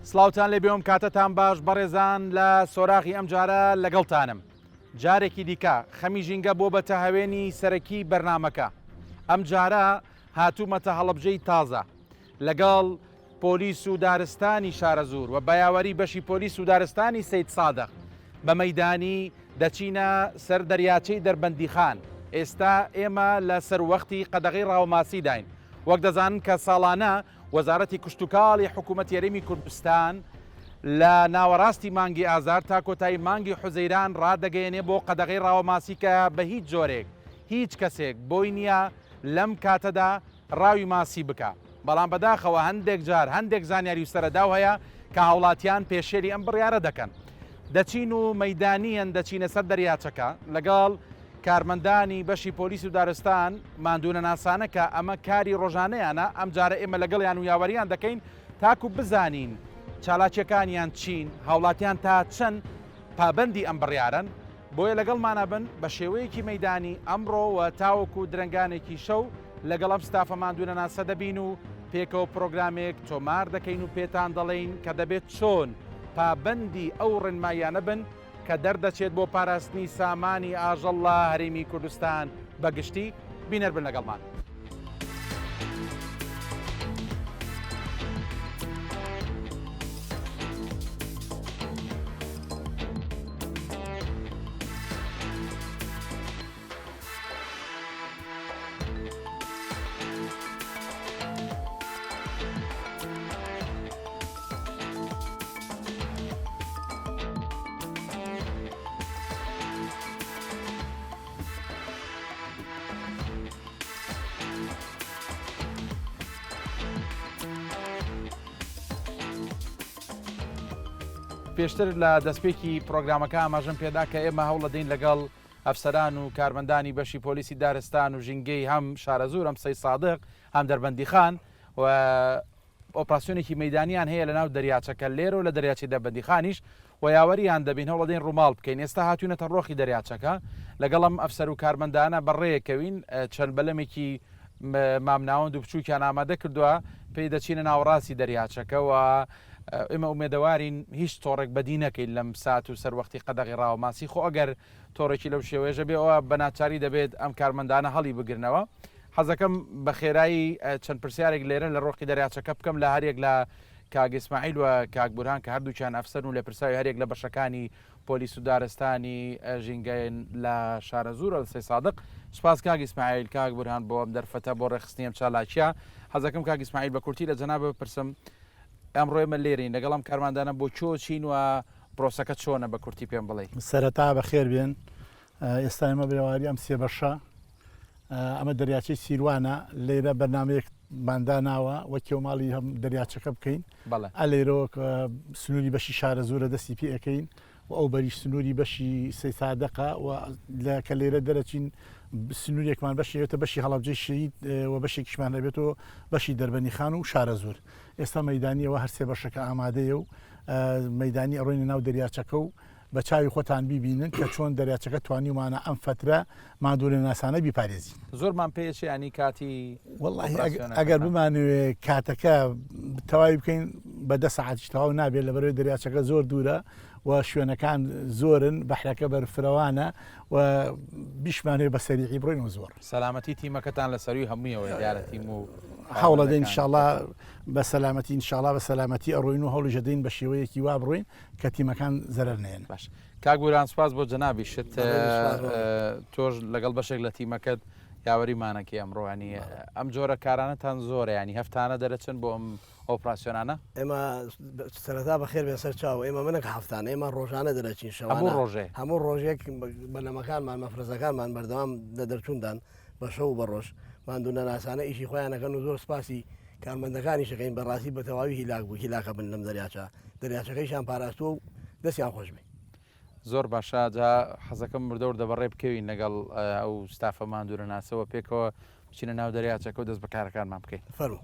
سڵاوتان لێ بێ ئەم کاتەتان باش بەڕێزان لە سۆراغی ئەم جارە لەگەڵتانم جارێکی دیکە خەمی ژینگە بۆ بەتە هەوێنی سەرەکی بەرنمەکە ئەم جارە هاتوومەتە هەڵەبجەی تازە لەگەڵ پۆلیس و دارستانی شارەزوور و بە یاوەری بەشی پۆلیس و دارستانی سەیدسادق بە مەیدانی دەچینە سەر دەریاچەی دەربەندیخان، ئێستا ئێمە لە سەروەختی قەدەغەی ڕاوەماسیداین، وەک دەزانن کە ساڵانە وەزارەتی کشتوکاڵی حکوومەتی هەرێمی کوردستان لە ناوەڕاستی مانگی ئازار تا کۆتایی مانگی حوزەیران ڕادەگەیەنێ بۆ قەدەغەی ڕاوەماسی کە بە هیچ جۆرێک هیچ کەسێک بۆی نییە لەم کاتەدا ڕاوی ماسی بکا، بەڵام بەداخەوە هەندێک جار هەندێک زانیاری و سەرەداو هەیە کە هاوڵاتیان پێشێلی ئەم بڕیارە دەکەن. دەچین و مەیدانییەن دەچینە سەر دەریاچەکە لەگەڵ کارمەندانی بەشی پۆلیس و دارستان ماندوونەناسانە کە ئەمە کاری ڕۆژانەیانە، ئەمجارە ئێمە لەگەڵیان و یاوەریان دەکەین تاکو بزانین چالاکییەکانیان چین، هاوڵاتیان تا چەند پابەندی ئەم بڕیارەن. بۆیە لەگەڵمانا بن بە شێوەیەکی مەیدانی ئەمڕۆ و تاوەکو درەنگانێکی شەو لەگەڵ ئەم ستافە ماندوونەناسە دەبین و پێکەوە پرۆگرامێک تۆمار دەکەین و پێتان دەڵێین کە دەبێت چۆن پابەندی ئەو ڕێنماییانە بن کە دەردەچێت بۆ پاراستنی سامانی ئاژەڵ لە هەرێمی کوردستان بە گشتی، بینەر بن لەگەڵمان. پێشتر لە دەستپێکی پرۆگرامەکە ئاماژەم پێدا کە ئێمە هەوڵەدەین لەگەڵ ئەفسەران و کارمەندانی بەشی پۆلیسی دارستان و ژینگەی هەم شارەزوور هەم سەیدسادق هەم دەربەندیخان و ئۆپراسیۆنێکی مەیدانیان هەیە لەناو دەریاچەکە لێرە و لە دەریاچەی دەربەندیخانیش و یاوەریان دەبین هەوڵەدەین ڕووماڵ بکەین ئێستا هاتوینەتە ڕۆخی دەریاچەکە لەگەڵ ئەم ئەفسەر و کارمەندانە بەڕێکەوین چەند بەلەمێکی مامناوەند و بچووکیان ئامادە کردووە پێی دەچینە ناوەڕاستی دەریاچەکە و ئێمە ئومێدەوارین هیچ تۆڕێک بەدی نەکەین لەم سات و سەروەختی قەدەغی ڕاوە ماسی خۆ ئەگەر تۆڕێکی لەو شێوەیەشە بێ ئەوە بە ناچاری دەبێت ئەم کارمەندانە هەڵی بگرنەوە. حەزەکەم بە خێرایی چەند پرسیارێک لێرە لە ڕۆخی دەریاچەکە بکەم لە هەریەک لە کاک ئیسماعیل و کاک بورهان کە هەردووکیان ئەفسەرن و لێپرسراوی هەریەک لە بەشەکانی پۆلیس و دارستانی ژینگەن لە شارەزوور و سەیدسادق. سوپاس کاک ئیسماعیل، کاک بورهان بۆ ئەم دەرفەتە بۆ ڕێکخستنی ئەم چالاکییە. حەزەکەم کاک ئیسماعیل بە کورتی لە جەنابت بپرسم ئەمڕۆ ئێمە لێرەین لەگەڵ ئەم کارمەندانە بۆ کوێ چین و پرۆسەکە چۆنە بە کورتی پێم بڵێی؟ سەرەتا بەخێر بێن ئێستا ئێمە بەواری ئەم سێ بەشە ئەمە دەریاچەی سیروانە لێرە بەرنمەیەکمان داناوە وە کێوماڵی هەم دەریاچەکە بکەین ئە لێرەوە سنووری بەشی شارە زۆرە دەستی پێ ئەەکەین و ئەو بەریش سنووری بەشی سەیسادەقە و لە کە لێرە دەرەچین سنوورێکمان بەشێتە بەشی هەڵەبجەی شەهید و بەشێکیشمان دەبێتەوە بەشی دەربەنیخان و شارەزوور ئێستا مەدانیەوە هەرسێ بەشەکە ئامادەیە و مەدانی ئەڕۆینە ناو دەریاچەکە و بە چاوی خۆتان بیبینن کە چۆن دەریاچەکە توانیومانە ئەم فەترە ماندوونەناسانە بیپارێزین. زۆرمان پێ ئەچێ یانی کاتی وەڵاهی ئۆپراسیۆنەکەتان؟ ئەگەر بمانەوێ کاتەکە تەواوی بکەین بە دە سەعاتیش تەواو نابێت لەبەرئەوەی دەریاچەکە زۆر دوورە و شوێنەکان زۆرن بەحرەکە بەرفرەوانە و بیشمانەوێ بە سەریعی بڕۆین و زۆر. سەلامەتی تیمەکەتان لە سەرووی هەموویەوەیە دیارە تیم و هەوڵەدەین کارمەندەکان. ئینشاڵا بە سەلامەتی ئینشاڵا بە سەلامەتی ئەڕۆین و هەوڵیش ئەدەین بە شێوەیەکی وا بڕۆین کە تیمەکان زەرەر نەیەن. باش کاک بوران سوپاس بۆ جەنابیشت تۆش لەگەڵ بەشێک لە تیمەکەت یاوەریمانەکەی ئەمڕۆ ینی ئەم جۆرە کارانەتان زۆرە ینی هەفتانە دەرەچن بۆ ئەم ئۆپراسیۆنانە؟ ئێمە سەرەتا بەخێر بێن سەر چاو ئێمە منەک هەفتانە ئێمە ڕۆژانە دەرەچین شەوانە هەموو ڕۆژێ هەموو ڕۆژێک بەلەمەکانمان مەفرەزەکانمان بەردەوام لە دەرچووندان بە شەو و بە ڕۆژ ماندوونەناسانە ئیشی خۆیان ئەکەن و زۆر سپاسی کارمەندەکانیش ئەکەین بەڕاستی بە تەواوی هیلاک بوو هیلاکە بن لەم دەریاچە دەریاچەکەیشیان پاراستووە و دەستیان خۆش بێ. زۆر باشە جا حەزەکەم وردە وردە بەڕێ بکەوین لەگەڵ ئەو ستافە ماندوونەناسەوە پێکەوە بچینە ناو دەریاچەکە و دەست بە کارەکانمان بکەین. فەرموو.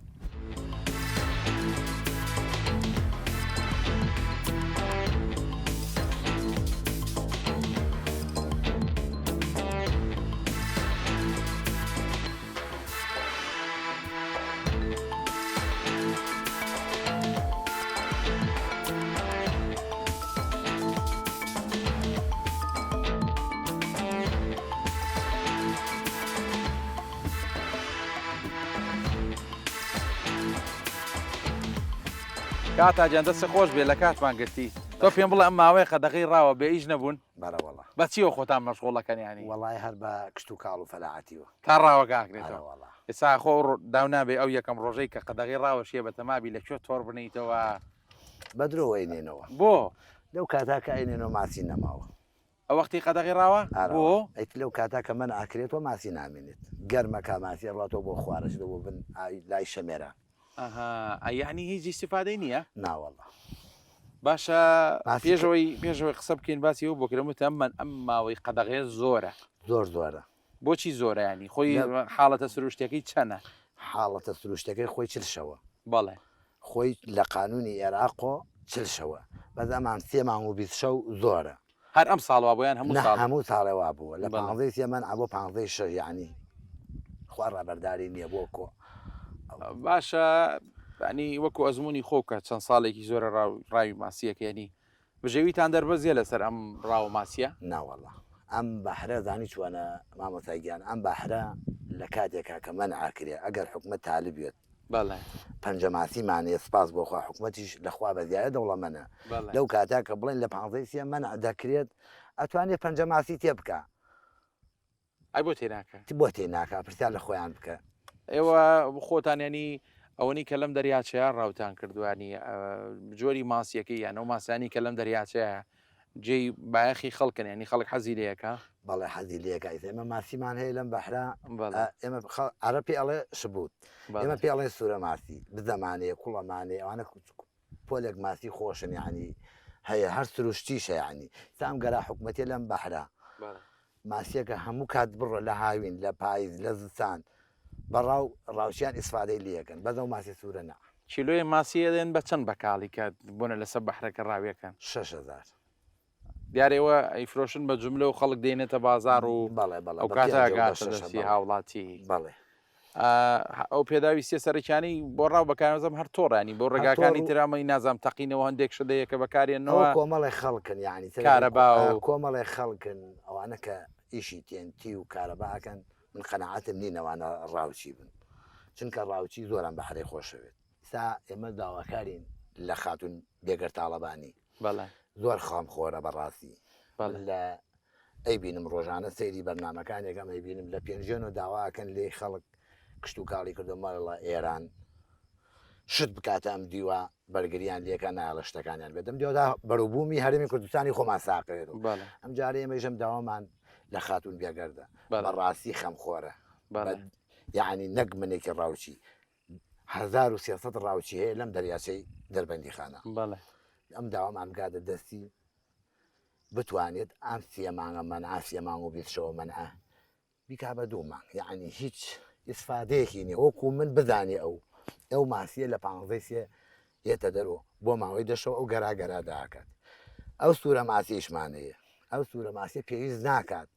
کاتا گیان دەستت خۆش بێ لە کاتمان گرتی تۆ پێم بڵێ ئەم ماوەیە قەدەغەی ڕاوە بێ ئیش نەبوون؟ بەرە وەڵا. بە چیەوە خۆتان مەشغوڵەکەن یانی؟ وەڵای هەر بە کشتوکاڵ و فەلاعەتیوە. تا ڕاوەکە ئەکرێتەوە. ئەرە وەڵا. ئێستا خۆ داو نابێ ئەو یەکەم ڕۆژەی کە قەدەغەی ڕاوە شیە بەتەمابی لە کوێ تۆڕ بنێیتەوە؟ بە درۆوە ئەینێنەوە. بۆ؟ لەو کاتا کە ئەینێنەوە ماسی نەماوە. ئەو وەختی قەدەغی ڕاوە؟ ئارە بۆ؟ وەڵا. ئەی لەو کاتا کە مەنع ئەکرێتەوە ماسی نامێنێت. گەرمە کا ماسی ئەڕواتەوە بۆ خوار ئەچێتەوە بۆ بن ئاوی لای شەمێران. ئەها ئەی یەعنی هیچ ئیستیفادەی نییە؟ نا وەڵا. باشە ماسی کە. پێشەوەی پێشەوەی قسە بکەین باسی ئەوە بۆ کرێ وتم ئەم ئەم ماوەی قەدەغەیە زۆرە. زۆر زۆرە. بۆچی زۆرە یانی خۆی لە. حاڵەتە سروشتیەکەی چەنە؟ حاڵەتە سروشتەکەی خۆی 40 شەوە. بەڵێ. خۆی لە قانونی ئێراقۆ 40 شەوە بەس ئەمان سێ مانگ و 20 شەو زۆرە. هەر ئەم ساڵ وابوو یان هەموو نا ساڵ؟ هەموو ساڵێ وابووە لە بەڵێ. پانزەی سێ مەنعە بۆ پانزەی شەش یانی خوا ڕابەرداری نییە بۆ کۆ باشە ینی وەکو ئەزمموی خۆ کە چەند ساڵێکی زۆرە ڕاوی ماسیەکە ینی بژێویتان دەربەزیە لەسەر ئەم ڕاوە ماسیە؟ ناوەڵا ئەم بەحرە زانی چۆنە مامۆستا گیان ئەم بەحرە لە کاتێکا کە مەنع کرێ ئەگەر حکومەت تالب بێت بەڵێ. پەنجە ماسیمان هەیە سپاس بۆ خوا حکومەتیش لە خوا بە زیایە دەوڵەمەنە بەڵێ. لەو کاتە کە بڵێن لە پانزەی سێ مەنع دەکرێت ئەتوانێت پەنجە ماسی تێ بکا. ئەی بۆ تێ ناکا؟ بۆ تێ ناکا پرسیار لە خۆیان بکە. ئێوە خۆتان یانی ئەوەنی کە لەم دەریاچەیە ڕاوتان کردووە ینی جۆری ماسیەکەی یان ئەو ماسیانی کە لەم دەریاچەیە جێی بایەخی خەڵکن یانی خەڵک حەزی لێکە؟ بەڵێ حەزی لێکە ئیستا ئێمە ماسیمان هەیە لەم بەحرا ئێمە عەرەب پێ ئەڵێ شبوت ئێمە پێ ئەڵێن سوورە ماسی بزەمانەیە کوڵەمانەیە ئەوانە پۆلێک ماسی خۆشن یعنی هەیە هەر سروشتیشە یعنی تا ئەم گەرا حکومەتێ لەم بەحرا ماسیەکە هەموو کات بڕۆ لە هاوین لە پایز لە زستان بەڕاو ڕاوچیان ئیسفادەی لەکەن بەس ئەو ماسی سوورە نا. کیلۆیە ماسی ئەدەن بە چەند بەکاڵی کە بۆنە لەسەر بەحرەکە ڕاویەکەن؟ 6000. دیارە ئێوە ئەیفرۆشن بە جوملە و خەڵک دێنێتە بازاڕ و بەڵێ بەڵێ ئەو بە کاتە پێنجە و بە ئەگاتە شەشە دەستی بەڵێ هاوڵاتی. بەڵێ. ئەو پێداویستیە سەرەکیانەی بۆ ڕاو بەکارنزم هەر تۆڕانی بۆ هەر تۆڕ ڕێگاکانی و ترامەی نازام تەقینەوە هەندێک شت هەیە کە ئەوە بەکارێنەوە کۆمەڵێ خەڵکن یعنی سەرەکەی کارەبا و کۆمەڵێ خەڵکن ئەوانە کە ئیشی تێنتی و کارەبا ئەکەن من قەناعەتم نین ئەوانە ڕاوچی بن چونکە ڕاوچی زۆران بەحرەی خۆشەوێت ئیستا ئێمە داواکارین لە خاتون بێگەر تاڵەبانی بەڵێ زۆر خەم خۆرە بەڕاستی بەڵێ لە ئەیبینم ڕۆژانە سەیری بەرنمەکانێکم ئەیبینم لە پێنجێن و داواکەن لێی خەڵک کشت و کاڵی کردو مەڵە ئێران شت بکاتە ئەم دیوە بەرگریان لێکە نایڵە شتەکانیان بێت ئەم دیوەدا بەروبوومی هەرێمی کوردستانی خۆمان ساقێت ئەم جارێ ئێمەیشم داوامان لە خاتون بێگەردە بەڕاستی خەمخۆرە یعنی نەک منێکی ڕاوچی 1300 ڕاوچی هەیە لەم دەریاچەی دەربەندی خانە ئەم داوامان بگاتە دەستی بتوانێت ئەم سێ مانگە مەنعە سێ مانگ و 20 شەوە مەنعە بیکا بە دوو مانگ یعنی هیچ ئیسفادەیەکی نیە وەکو من بزانێ ئەو ئەو ماسیە لە پانزەی سێ یەتە دەرۆ بۆ ماوەی دەشەوە ئەو گەرا گەرا داکات ئەو سوورە ماسیشمان هەیە ئەو سوورە ماسیە پێویست ناکات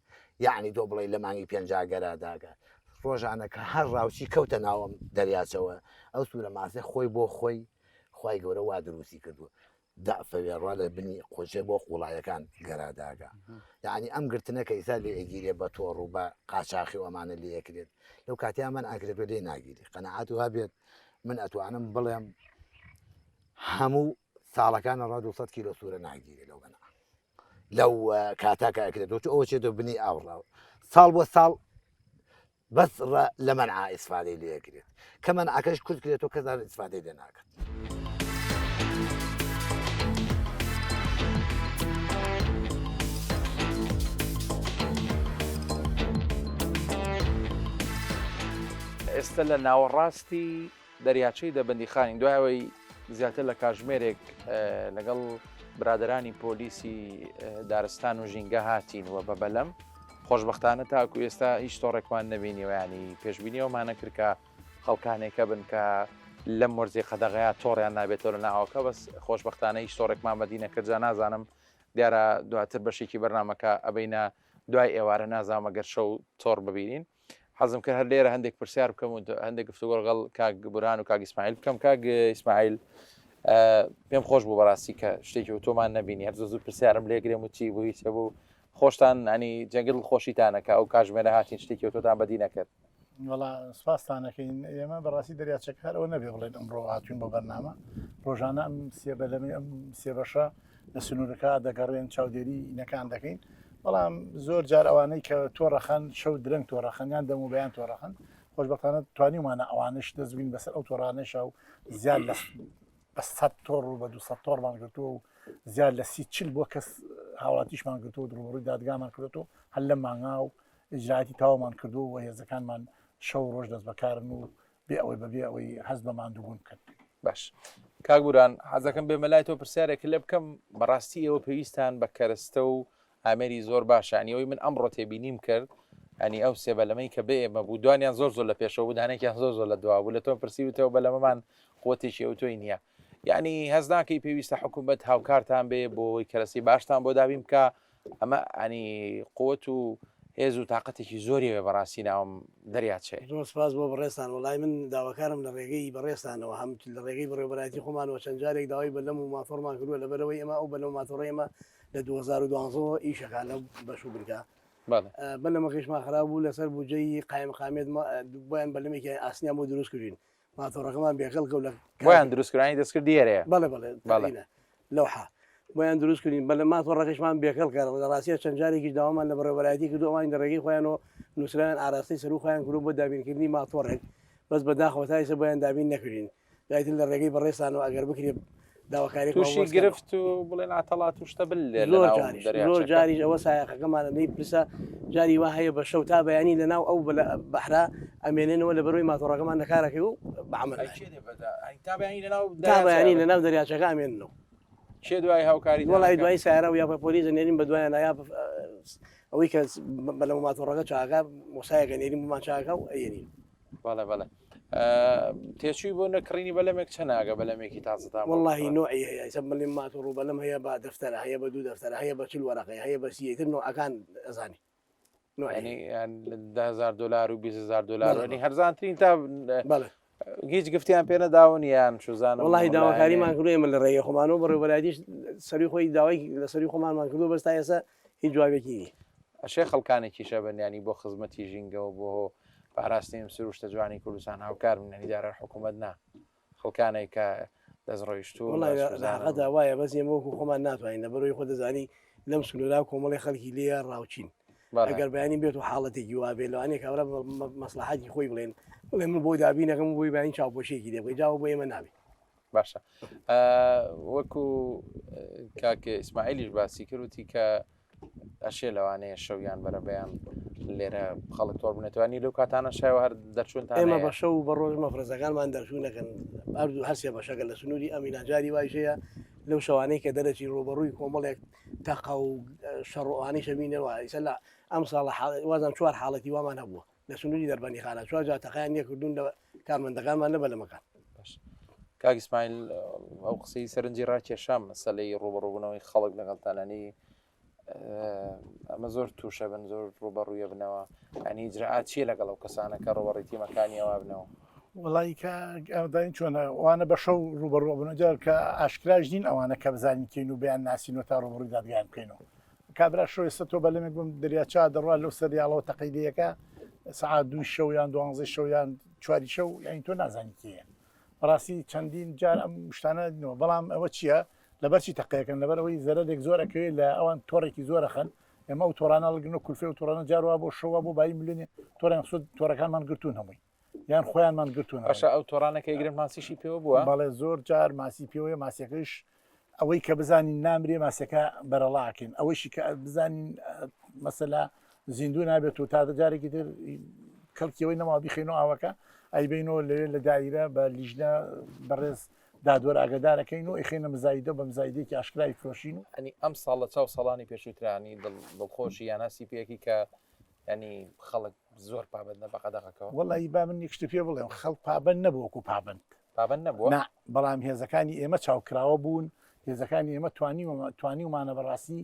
یعنی تۆ بڵێ لە مانگی پێنجا گەرا داکات ڕۆژانە کە هەر ڕاوچی کەوتە ناوم دەریاچەوە ئەو سوورە ماسێ خۆی بۆ خۆی خی گەورە وا دروستی کردووە دەعفەوێ ڕا لە بنی قۆچێ بۆ قوڵایەکان گەرا داگا یعنی ئەم گرتنە کە ئیسا لێ ئەگیرێ بە تۆڕ و بە قاچاخی و ئەمانە لێ ئەکرێت لەو کاتیا من ئاکرێت و لێ ناگیری قەنەعات و هەبێت من ئەتوانم بڵێم هەموو ساڵەکان ڕا 200 کیلۆ سوورە ناگیرێ لەو بەنا لەو کاتاکە ئەکرێت ئەوە چێتە بنی ئاوڕا ساڵ بۆ ساڵ بەس ڕە لە مەنعا ئیسفادەی لێ ئەکرێت کە مەنعەکەش کورت کرێتەوە کەس ئیسفادەی لێ ناکات. ئێستا لە ناوەڕاستی دەریاچەی دەبەندیخانین دوای ئەوەی زیاتر لە کاژمێرێک لەگەڵ برادرانی پۆلیسی دارستان و ژینگە هاتین و بە بەلەم خۆشببختانە تاکو ئێستا هیچ تۆڕێکمان نەبینیوە ینی پێشبینیەوەمانە کرد کە خەڵکانێکە بن کە لەم وەرزی قەدەغەیە تۆڕیان نابێتەوە لە ناوەکە بەس خۆشببختانە هیچ تۆڕێکمان بەدی نەکرد جا نازانم دیارە دواتر بەشێکی بەرنمەکە ئەبینە دوای ئێوارە نازانم گەر شەو تۆڕ ببینین حەزم کرد هەر لێرە هەندێک پرسیار بکەم و هەندێک گفتوگۆ لەگەڵ کاک بورهان و کاک ئیسماعیل بکەم کاک ئیسماعیل پێم خۆش بوو بەڕاستی کە شتێکی تۆمان نەبینی هەر زوو پرسیارم لێگرێم و چی بوو هیچ بوو خۆشتان ئەنی جەنگل خۆشیتانە کە ئەو کاژمێرە هاتین شتێکی تۆتان بەدی نەکرد. وەڵا سپاستان ئەکەین ئێمە بەڕاستی دەریاچەکە هەر ئەوە نەبێ بڵێن ئەمڕۆ هاتوین بۆ بەرنامە ڕۆژانە ئەم سێ بەلەمەی ئەم سێ بەشە لە سنوورەکە دەگەڕێن چاودێری ئینەکان دەکەین بەڵام زۆر جار ئەوانەی کە تۆڕەخەن شەو درەنگ تۆڕەخەن یان دەم و بەیان تۆڕەخەن خۆشبەختانە توانیومانە ئەوانش دەست بین بەسەر ئەو تۆڕانەشا و زیاد لە بە سەد تۆڕ و بە 200 تۆڕمان گرتووە و زیاد لە سی چل بۆ کەس هاوڵاتیشمان گرتووە و ڕووبەڕووی دادگامان کردووە هەر لەم مانگا و ئیجرائاتی تەواومان کردووە و هێزەکانمان شەو و ڕۆژ دەستبەکارن و بێ ئەوەی بەبێ ئەوەی هەست بە ماندووبوون بکەن. باش کاک بوران حەزەکەم بێمە لای تۆ پرسیارێک لێ بکەم بەڕاستی ئێوە پێویستان بە کەرەستە و ئامێری زۆر باشە ینی ئەوەی من ئەمڕۆ تێبینیم کرد ینی ئەو سێ بەلەمەی کە بێ ئێمە بوو دوانیان زۆر زۆر لە پێشەوە بوو دانێکیان زۆر زۆر لە دوا بوو لە تۆم پرسی وتەوە بەلەمەمان قوتێکی ئەوتۆی نییە یعنی هەست ناکەی پێویستە حکوومەت هاوکارتان بێ بۆ ئەوەی کەرەسی باشتان بۆ دابین بکە ئەمە ئەنی قوت و هێز و تااقەتێکی زۆری وێ بەڕاستی ناوم دەریاچەیە. زۆر سپاس بۆ بەڕێزتان وەڵای من داواکارم لە ڕێگەی بەڕێزتانەوە هەم لە ڕێگەی بەڕێوەبەرایەتی خۆمانەوە چەند جارێک داوای بەلەم و ماتۆڕمان کردووە لەبەرئەوەی ئێمە ئەو بەلەم و ماتۆڕەی ئێمە لە 2012 ەوە ئیش ئەکا لەو بەش و بنکە بەڵێ. بەلەمەکەیشمان خراپ بوو لەسەر بودجەی قایمقامیەت بۆیان بەلەمێکی ئاسنیان بۆ دروست کردین ماتۆڕەکەمان بێکەڵکە و لە بۆیان دروست کرانی دەستکرد دیێرەیە بەڵێ بەڵێ بەڵێ. لەوحە بۆیان دروست کردین بەلە ماتۆڕەکەشمان بێکەڵکە لە ڕاستیە چەند جارێکیش داوامان لە بەڕێوەبەرایەتی کردو ئەوان لە ڕێگەی خۆیانەوە نووسراویان ئاراستەی سەرو خۆیان کردو بۆ دابینکردنی ماتۆڕێک بەس بەداخەوە تا ئێستا بۆیان دابین نەکردین دوایتر لە ڕێگەی بەڕێزتانەوە ئەگەر بکرێ داواکاریەکمان تووشی بۆ بکەنەوە. گرفت و بڵێن عەتەڵات و شتە بن لێ زۆر لەناو جاریش زۆر دەریاچەکە. جاریش ئەوە سایەقەکەمانە نەی پرسە جاری وا هەیە بە شەو تا بەیانی لە ناو ئەو بەحرا ئەمێنێنەوە لە بەرەوەی ماتۆڕەکەمان لە کارەکەی و بە عەمەل ئەی نایەن. کێ دێ بەدا ئەی تا بەیانی لە ناو تا دەریاچە بەیانی ئەبن. لە ناو دەریاچەکە ئەمێننەوە. کێ دوای هاوکاریتان وەڵی ئەکا؟ دوای سەیارە و یا بە پۆلیس ئەنێرین بە دوایانا یا ئەوەی کە بەلەمە ماتۆڕەکە چاکە مۆسایەک ئەنێرین بۆمان چاکە و ئەیەنین. بەڵێ بەڵێ تێچووی بۆ نەکڕینی بەلەمێک چەند ئەگە بەلەمێکی تازەتان بۆ واللهی بکڕن؟ نوعی هەیە ئیسە بەلەم ماتۆڕ و بەلەم هەیە بە دەفتەرە هەیە بە دوو دەفتەرە هەیە بە چل وەرەقەیە هەیە بە سییە ئیتر نوعەکان ئەزانی نوعی یعنی هەیە. یان 10000 دلار و 20000 دلار بەڵێ یعنی بەڵێ. هەرزانترین تا بەڵێ. هیچ گفتیان پێ نەداون یان چوزانم وەڵاهی لایەنێ داواکاریمان کردووە ئێمە لە ڕێگەی خۆمانەوە بەڕێوەبەرایەتیش سەروی خۆی داوای لە سەروی خۆمانمان کردووە بەس تا ئێستا هیچ جوابێکی نییە. ئەشێ خەڵکانێکیش هەبن یانی بۆ خزمەتی ژینگە و بۆ پاراستنی ئەم سروشتە جوانی کوردستان هاوکار بن یانی دیارە حکوومەت نا خەڵکانێک کە دەست ڕۆیشتوون وەڵای و لە سوزانن حەقیقەتا وایە بەس ئێمە وەکو خۆمان ناتوانین لەبەرئەوەی خۆ دەزانی لەم سنوورا کۆمەڵی خەڵکی لێیە ڕاوچین بەڵێ ئەگەر بەیانی بێت و حاڵەتێکی وا بێ لەوانەیە کابرا بە مەسڵەحەتی خۆی بڵێن بڵێ من بۆی دابینەکەم و بۆی بەیانی چاوپۆشیەکی لێ بکەی جا ئەوە بۆ ئێمە نابێ. باشە وەکو کاک ئیسماعیلیش باسی کرد وتی کە ئەشێ لەوانەیە شەو یان بەرەبەیان لێرە خەڵک تۆڕ بنێتوانی لەو کاتانە شایوە هەر دەرچوونتان ئێمە هەیە؟ بە شەو و بە ڕۆژ مەفرەزەکانمان دەرچوون دەکەن هەردوو هەرسێ بەشەکە لە سنووری ئەمینا جاری وایش هەیە لەو شەوانەی کە دەرەچین ڕووبەڕووی کۆمەڵێک تەقە و شەڕ و ئەوانەیش ئەبینەوە ئیسە لە ئەم ساڵە وازم چوار حاڵەتی وامان هەبووە لە سنووری دەربەندیخانە چوار جار تەقەیان لێکردوون لە کارمەندەکانمان لە بەلەمەکان. باش کاک ئیسماعیل ئەو قسەی سەرنجی ڕاکێشام مەسەلەی ڕووبەڕووبوونەوەی خەڵک لەگەڵتانانی ئەمە زۆر تووشە بن زۆر ڕوبەڕوویە بنەوە ئەنی ئیجرائات چییە لەگەڵ ئەو کەسانە کە ڕوبەڕی تیمەکانیەوە بنەوە وڵی کە ئەداین چۆنە ئەوانە بە شەو ڕوبەڕوە بن جار کە ئاشکراش نین ئەوانە کە بزانین کێن و بیان ناسین و تا ڕوبەڕووی دادگایان بکەینەوە کابرا شەو ئێستا تۆ بەلەمێک بم دەریاچە دەڕوا لەو سەریاڵەوە تەقەی لێیەکە سەعات دووی شەو یان دوانزەی شەو یان چواری شەو یانی تۆ نازانی کێیە بەڕاستی چەندین جار ئەم شتانە نەوە بەڵام ئەوە چییە لەبەرچی تەقەیەکەن لەبەر ئەوەی زەرەرێک زۆر ئەکەوێت لە ئەوان تۆڕێکی زۆر ئەخەن ئێمە ئەو تۆڕانە هەڵگرن و کولفەی ئەو تۆڕانە جار وا بۆ شەو وا بۆ بایی ملیۆنێ تۆڕیان خستووە تۆڕەکانمان گرتوون هەمووی یان خۆیانمان گرتوون باشە ئەو تۆڕانە کە ئەیگرن ماسیشی پێوە بووە؟ بەڵێ زۆر جار ماسی پێوەیە ماسیەکەش ئەوەی کە بزانین نامرێ ماسیەکە بەرەڵاکەین ئەوەیشی کە بزانین مەسەلا زیندوو نابێت و تا جارێکی تر کەڵکیەوەی نەما بیخینەوە ئاوەکە ئەیبینەوە لەوێ لە دایرە بە لیژنە بەڕێز دادوەر ئاگدارەکەین و ئەیخەینە مزایدە بە مزایدێکی ئاشکرای فرۆشین و ئەنی ئەم ساڵ لە چاو ساڵانی پێشووترانی دڵخۆشی یان هەستی پێکی کە ینی خەڵک زۆر پابەندە بە قەدەغەکەوە؟ وەڵی با من یەک شتت پێ بڵێم خەڵک پابەند نەبوو وەکو پابەند. پابەند نەبووە؟ نا، بەڵام هێزەکانی ئێمە چاوکراوە بوون، هێزەکانی ئێمە توانیومانە بەڕاستی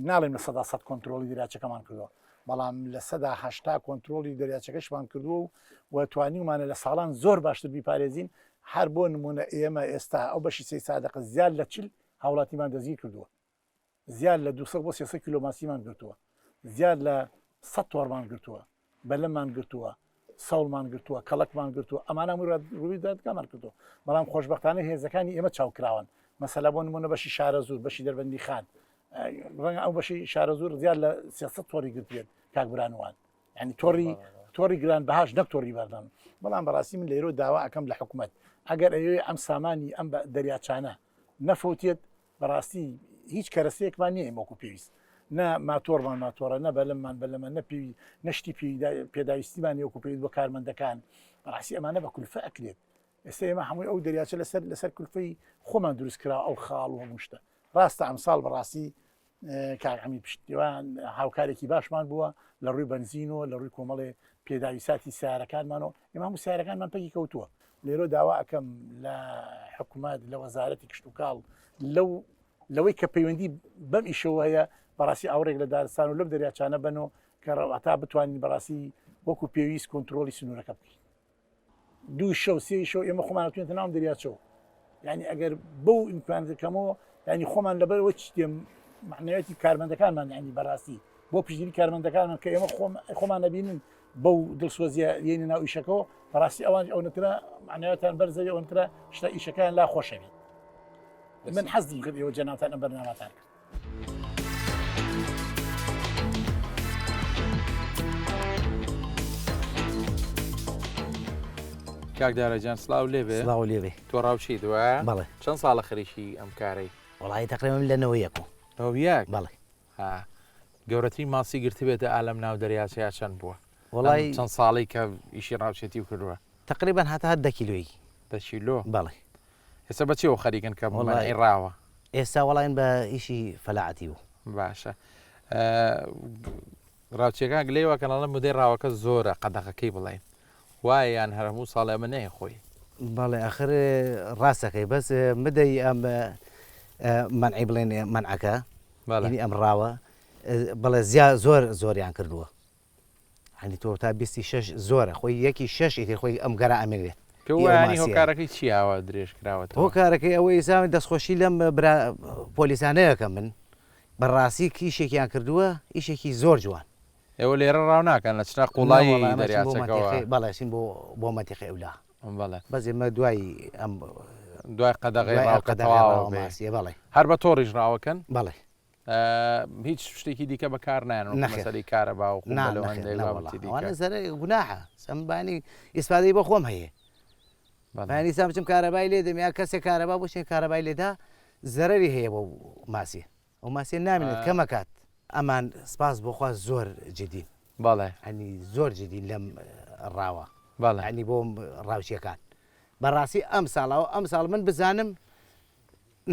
ناڵێم 100% کۆنترۆڵی دەریاچەکەمان کردووە، بەڵام 80% کۆنترۆڵی دەریاچەکەشمان کردووە و و توانیومانە لە ساڵان زۆر باشتر بیپارێزین، هەر بۆ نموونە ئێمە ئێستا ئەو بەشی سەیدسادق زیاد لە 40 هاوڵاتیمان دەستگیر کردووە. زیاد لە 200 بۆ 300 کیلۆ ماسیمان گرتووە، زیاد لە 100 تۆڕمان گرتووە، بەلەممان گرتووە. سەوڵمان گرتووە، کەڵەکمان گرتووە، ئەمانە هەمووی ڕووی دادگامان کردووە، بەڵام خۆشبەختانە هێزەکانی ئێمە چاوکراوەن، مەسەلا بۆ نموونە بەشی شارەزوور، بەشی دەربەندیخان، ڕەنگە ئەو بەشی شارەزوور زیاد لە 300 تۆڕی گرتبێت کاک برانوان یعنی تۆڕی تۆڕی گران بەهاش نەک تۆڕی بەردەم بەڵام بەڕاستی من لێرە داوا ئەەکەم لە حکوومەت ئەگەر ئەوێ ئەم سامانی ئەم دەریاچانە نەفەوتێت بەڕاستی هیچ کەرەسەیەکمان نییە ئێمە وەکو پێویست نە ماتۆڕمان ماتۆڕە نە بەلەممان بەلەمە نە پێوی نە شتی پێداویستیمان نییە وەکو پێویست بۆ کارمەندەکان بەڕاستی ئەمانە بە کولفە ئەکرێت ئێستا ئێمە هەمووی ئەو دەریاچە لەسەر لەسەر کولفەی خۆمان دروست کرا ئەو خاڵ و هەموو شتە ڕاستە ئەمساڵ بەڕاستی کاک عەمید پشتیوان هاوکارێکی باشمان بووە لە ڕووی بەنزین و لە ڕووی کۆمەڵێ پێداویساتی سیارەکانمانەوە ئێمە هەموو سیارەکانمان پەکی کەوتووە لێرە داوا ئەەکەم لە حکوومەت لە وەزارەتی کشتتوکاڵ لەو لەوەی کە پەیوەندی بەم ئیشەوە هەیە بەڕاستی ئاوڕێک لە دارستان و لەم دەریاچانە بن و کە ڕەوەتا بتوانین بەڕاستی وەکو پێویست کۆنتترۆلی سنوورەکە بکەین. دوو شەو سێ شەو ئێمە خۆمان ئەتوێنتە ناو دەریاچەوە یعنی ئەگەر بەو ئیمکاناتە کەمەوە یعنی خۆمان لەبەرەوە چ دێم معنەوەتی کارمەندەکانمان یعنی بەڕاستی بۆ پشتگیری کارمەندەکانمان کە ئێمە خۆم خۆمان نەبینن بەو دڵسۆزیە یێنە ناو ئیشەکەەوە بەڕاستی ئەوان ئەو نەترە معنەوەتان بەرزەوی ئەو نەترە شتە ئیشەکان لا خۆشەوێت من حەزم کرد ئێوە جەنابتان ئەم بەرنامەتان کرد. کاک دارا گیان سڵاو لێ بێ سڵاو لێ بێ تۆ ڕاوچیت وایە بەڵێ چەند ساڵە خەریکی ئەم کارەی وەڵی تقریبا لە 91 بوو 91 بەڵێ ها گەورەترین ماسی گرتبێتە ئالەم ناو دەریاچەیە چەند بووە وەڵی چەند ساڵی کە ئیشی ڕاوچێتی و کردووە تقریبا هەتا دە کیلۆیی دە کیلۆ بەڵێ ئێستا بە چیەوە خەریکن کە مەنعی ڕاوە؟ ئێستا وەڵا بە ئیشی فەلاعەتی بوو. باشە ڕاوچیەکان گلەی واکەن ئەڵێن مدەی ڕاوەکە زۆرە قەدەغەکەی بڵێن وایە یان هەر هەموو ساڵێ ئەمە نەیە خۆی؟ بەڵێ ئەخر ڕاستەکەی بەس مدەی ئەم مەنعی بڵێن مەنعەکە بەڵێ ئەم ڕاوە بەڵێ زیا زۆر زۆریان کردووە هەنی تۆ تا بیستی شەش زۆرە خۆی یەکی شەش ئیتر خۆی ئەم گەرا ئەمێنێت پێ وایە هۆکارەکەی چییە ئاوا درێژ کراوەتەوە؟ هۆکارەکەی ئەوەی ئێستا دەستخۆشی لەم برا پۆلیسانەیەکە من بەڕاستی ئیشێکیان کردووە ئیشێکی زۆر جوان. ئێوە لێرە ڕاو ناکەن لە چنە قوڵایی دەریاچەکەوە؟ بەڵێ ئەچین بۆ بۆ مەنتیقەی ئەولا. بەڵێ. بەس ئێمە دوای ئەم دوای قەدەغەی ڕاو کە تەواو بێ. بەڵێ. هەر بە تۆڕیش ڕاوەکەن؟ بەڵێ. هیچ شتێکی دیکە بەکار نایەن وەکو مەسەلەی کارەبا و قومبەلە و هەندێک بابەتی دیکە. ئەوانە زەرەر گوناحە سەمبانی ئیسفادەی بۆ خۆم هەیە بەیانی سا بچم کارەبای لێ دەم یا کەسێک کارەبا بۆ کارەبای لێدا زەرەری هەیە بۆ ماسیە ئەو ماسیە نامێنێت کەمەکات ئەمان سپاس بۆخوا زۆر جدین بەڵێ ئەنی زۆر جدین لەم ڕاوە بەڵێ ئەنی بۆ ڕاوچیەکان بەڕاستی ئەم ساڵەوە ئەم ساڵ من بزانم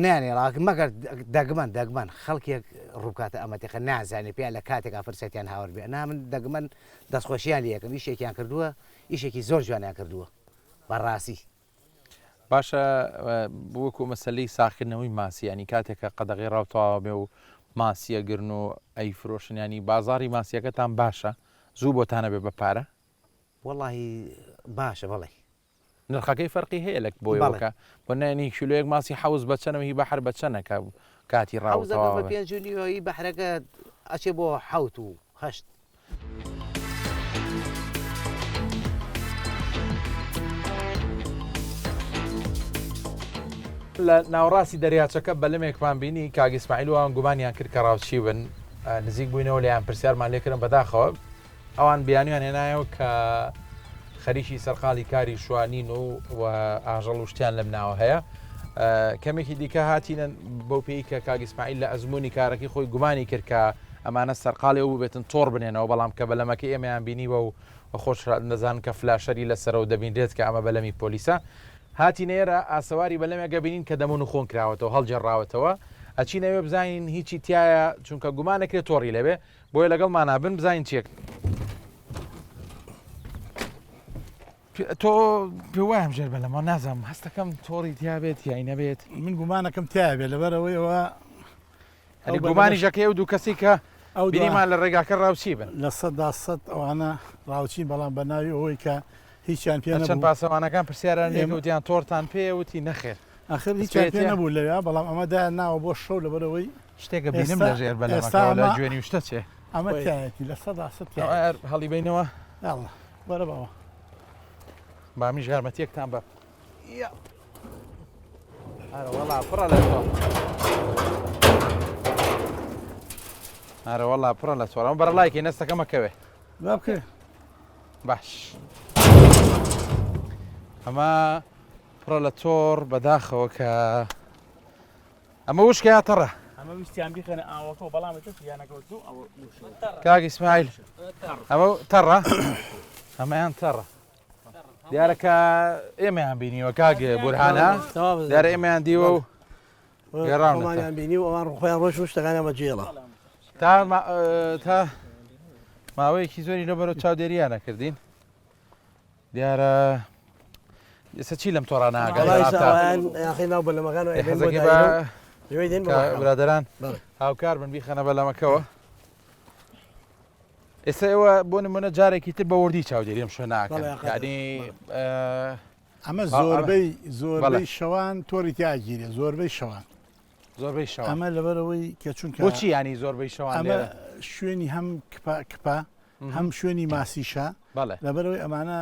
نانێڵا مەگەر دەگمەن دەگمەن خەڵکێک ڕووبکاتە ئەمە تێخە نازانێ پێیان لە کاتێکا فرسەتیان هاوەر بێ نا من دەگمەن دەستخۆشیان لێ یەکەم ئیشێکیان کردووە ئیشێکی زۆر جوانیان کردووە بەڕاستی. باشە وەکو مەسەلەی ساغکردنەوەی ماسی ینی کاتێک کە قەدەغەی ڕاو تەواو بێ و ماسیە گرن و ئەیفرۆشن ینی بازاڕی ماسیەکەتان باشە زوو بۆتانە بێ بە پارە؟ وەڵاهی باشە بەڵێ. نرخەکەی فەرقی هەیە لە بۆ ئێوەکە بۆ نانی کیلۆیەک ماسی حەوز بە چەنە و هی بەحر بە چەنە کە کاتی ڕاو حەوزەکە تەواو بە بێ؟ پێنج و نیوە هی بەحرەکە ئەچێ بۆ حەوت و هەشت. لە ناوەڕاستی دەریاچەکە بەلەمێکمان بینی کاک ئیسماعیل و ئەوان گومانیان کرد کە ڕاوچی بن نزیک بووینەوە لێیان پرسیارمان لێکردن بەداخەوە ئەوان بیانویان هێنایەوە کە خەریکی سەرقاڵی کاری شوانین و و ئاژەڵ و شتیان لەم ناوە هەیە. کەمێکی دیکە هاتینە بەو پێی کە کاک ئیسماعیل لە ئەزمموی کارەکەی خۆی گومانی کرد کە ئەمانە سەرقاڵی ئەو ببێتن تۆڕ بنێنەوە بەڵام کە بەلەمەکەی ئێمەیان بینیوە و خۆش دەزانن کە فلاشەری لەسەرەوە دەبینرێت کە ئەمە بەلەمی پۆلیسە هاتینە ئێرە ئاسەواری بەلەمێکە بینین کە دەمون و خۆن کراوەتەوە هەڵگێڕاوەتەوە ئەچینە ئەوێ بزانین هیچی تایە چونکە گومانەکرێت تۆڕی لەوێ بۆیە لەگەڵمانا بن بزانین چیە. تۆ پێ وایە ئەم ژێر بەلەمە نازانم هەستەکەم تۆڕی تیا بێت یای نەبێت. من گومانەکەم تیا بێت لەبەرئەوەی ئەوە ئەو گومانی ژەکەی ئەو دوو کەسی کە ئەو بینیمان لە ڕێگاکە ڕاوچی بن. 100% ئەوانە ڕاوچین بەڵام بە ناوی ئەوەی کە هیچیان پێ نەبوو. چەند پاسەوانەکان پرسیاریان لێ وتیان تۆڕتان پێیە وتی نەخێر. ئەخر هیچیان پێ نەبوو لەویا بەڵام ئەمە دایان ناوە بۆ شەو لەبەرئەوەی شتێکە بینم لە ژێر بەلەمەکەوە لە جوێنی و شتە چێ. ئەمە تایەتی 100% تایەتی. هەڵی بینەوە. یاڵڵا وەرە باوە. با منیش یارمەتیەکتان بەم. ئارە وەڵا پڕە لە تۆڕ. ئارە وەڵا پڕە لە تۆڕ. ئەمە بەرەڵایکی نەستەکە مەکەوێ. با بکەوێ. باش. ئەمە پڕە لە تۆڕ بەداخەوە کە ئەمە وشکە یا تەڕە؟ ئەمە ویستیان بیخەنە ئاوەکەوە بەڵام ئیتر فریانەکەوتن و ئەوە وشکە. کاک ئیسماعیل ئەمە تەڕە؟ ئەمەیان تەڕە. دیارە کە ئێمەیان بینیوە کاک بورهانە دیارە ئێمەیان دیوە و گەڕاونەتە. بینی و ئەوان خۆیان ڕۆژ و شتەکانیان بەجێڵە. تا تا ماوەیەکی زۆری لەبەرەوە چاودێریان نەکردین. دیارە ئێستا چی لەم تۆڕانە برادران هاوکار بن بیخەنە بەلەمەکەوە ئێستا ئێوە بۆ نمونە جارێکی تر بە وردی چاودێری ئەم شوێنە ناکەن یعنی ئەمە زۆربەی زۆربەی شەوان تۆری تیاگیرێ زۆربەی شەوان زۆربەی شەوان ئەمە لەبەرەوەی کە چونکە بۆچی ینی زۆربەی شەوان ئەمە شوێنی هەم کپا کپا هەم شوێنی ماسیشە لەبەرەوەی ئەمانە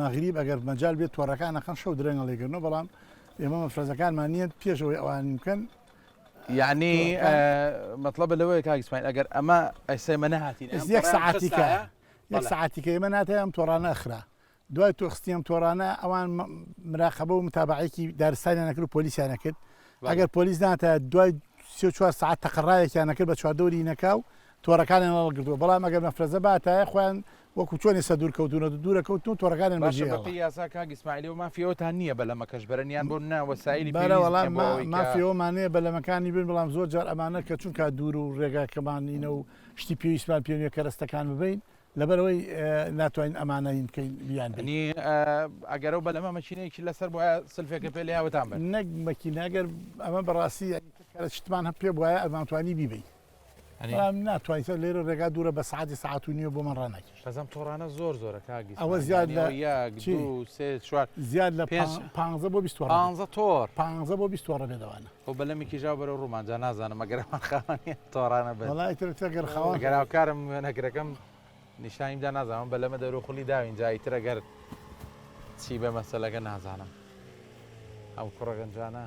مەغریب ئەگەر مەجال بێت تۆڕەکان ئەخەن شەو درەنگ هەڵیگرنەوە بەڵام ئێمە مەفرەزەکانمان نییە پێشەوەی ئەوان بکەن یعنی مەطلبە لەوەیە کاک ئیسماعیل ئەگەر ئەمە ئەسێ مە نەهاتین یەک ساعتیکە یەک ساعتیکە ئێمە ناتای ئەم تۆڕانە ئەخرا دوای تۆخستنی ئەم تۆڕانە ئەوان مراقەبە و متابعەیەکی دارستانیان نەکرد و پۆلیسیان نەکرد ئەگەر پۆلیس ناتە دوای سێ چوار ساعت تەقەڕایەکیان نەکرد بە چواردەوری نەکا و تۆڕەکانیان هەڵگرتووە بەڵام ئەگەر مەفرەزە باتایە خۆیان وەکو چۆن ئێستا دوور کەوتوونەتە دوورە کەوتن و تۆڕەکانیان باشە بەجێ بەپێی یاسا کاک ئیسماعیل ئێوە مافی ئەوەتان نییە بەلەمەکەش بەرن یان بۆ نا وەسائیلی بەرە پێویست وەڵام نییە بۆ ئەوەی کە مافی ئەوەمان هەیە بەلەمەکانی بن بەڵام زۆر جار ئەمانە کە چونکە دوور و ڕێگاکەمان نینە و شتی پێویستمان پێ نییە کەرەستەکان ببەین لەبەرئەوەی ناتوانین ئەمانە هین بکەین بیان بەین. یەعنی ئەگەر ئەو بەلەمە مەکینەیەکی لەسەر بوایە سلفێکە پێ لێیاوەتان بەن. نەک مەکینە ئەگەر ئەمە بەڕاستی یەعنی کەرە شتمان هەم پێ بوایە ئەمانتوانی بیبەین. بەڵام ناتوانین سەر لێرە ڕێگا دوورە بە سەعاتی سەعات و نیوە بۆمان ڕاناکێشێ. بەس ئەم تۆڕانە زۆر زۆرە کاک ئیسماعیل. ئەوە زیاد لە یانی ئەوە یەک چی؟ دوو سێ چوار زیاد لە پێنج پانزە بۆ 20 تۆڕە بێت. پانزە تۆڕ. پانزە بۆ 20 تۆڕە بێت ئەوانە. خۆ بەلەمێکی ژاو بەرەو ڕوومان جا نازانم ئەگەر ئەوان خاوەنی ئەم تۆڕانە بن. وەڵا ئیتر ئەگەر خاوەن. ئەگەر هاوکارم وێنەگرەکەم نیشانیم دا نازانم بەلەمە دەورو خولی داوین جا ئیتر ئەگەر چی بە مەسەلەکە نازانم ئەم کوڕە گەنجانە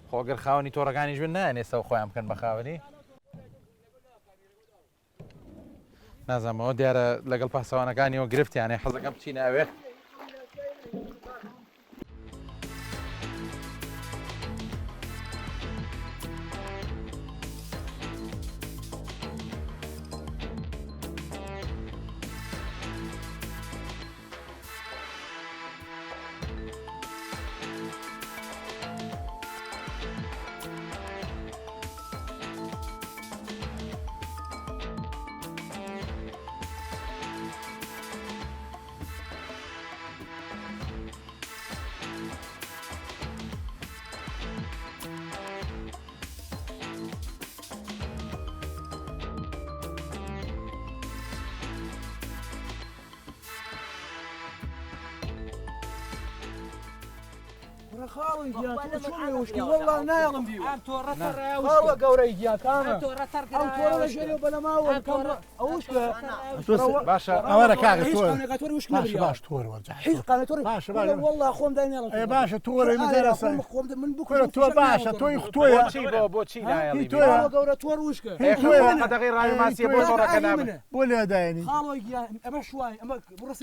خۆ گەر خاوەنی تۆڕەکانیش بن نایەن ئێستا خۆیان بکەن بە خاوەنی نازانمەوە دیارە لەگەڵ پاسەوانەکانیەوە گرفتیانێ حەزەکەم بچینە ئەوێ. باشە ئەوەرە کاکە تۆ باشە باش تۆ وەرە جا باشە باشە والله خۆم دایناڵم ئێ باشە تۆ وەرە ئێمە جارە سەر خۆم من کورە تۆ باشە تۆی تۆیە بۆچی بۆ بۆچی نایەڵی هی تۆیە گەورە تۆر وشکە هی تۆیە قەدەغەی ڕاوی ماسیە بۆ تۆڕەکە نابن بۆ لێ دایەنی خاڵۆ گیان ئەمە شوای ئەمە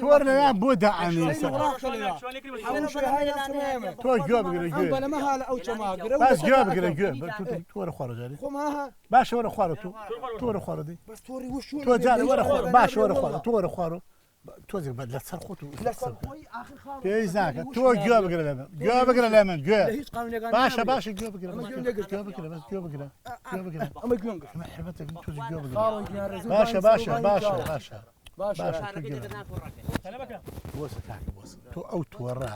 تۆر لەویان بۆ دائەنێ تۆ گوێ بگرە گوێ بەس گوێ بگرە گوێ تۆ وەرە خوارە جارێ باشە وەرە خوارە تۆ تۆ وەرە خوارە دەی تۆ جارێ وەرە خوارە باشە وەرە خوارە تۆ وەرە خوارە تۆزێک بە لەسەر خۆت و پێویست ناکە تۆ گوێ بگرە لە من گوێ بگرە لە من گوێ باشە باشە گوێ بگرە گوێ بگرە بەس گوێ بگرە گوێ بگرە ئەمە گوێم گرت ئەمە حرمەتێک تۆزێک گوێ بگرە باشە باشە باشە باشە باشە تۆ گوێ بگرە بۆسە کاکە بۆسە تۆ ئەو تۆڕە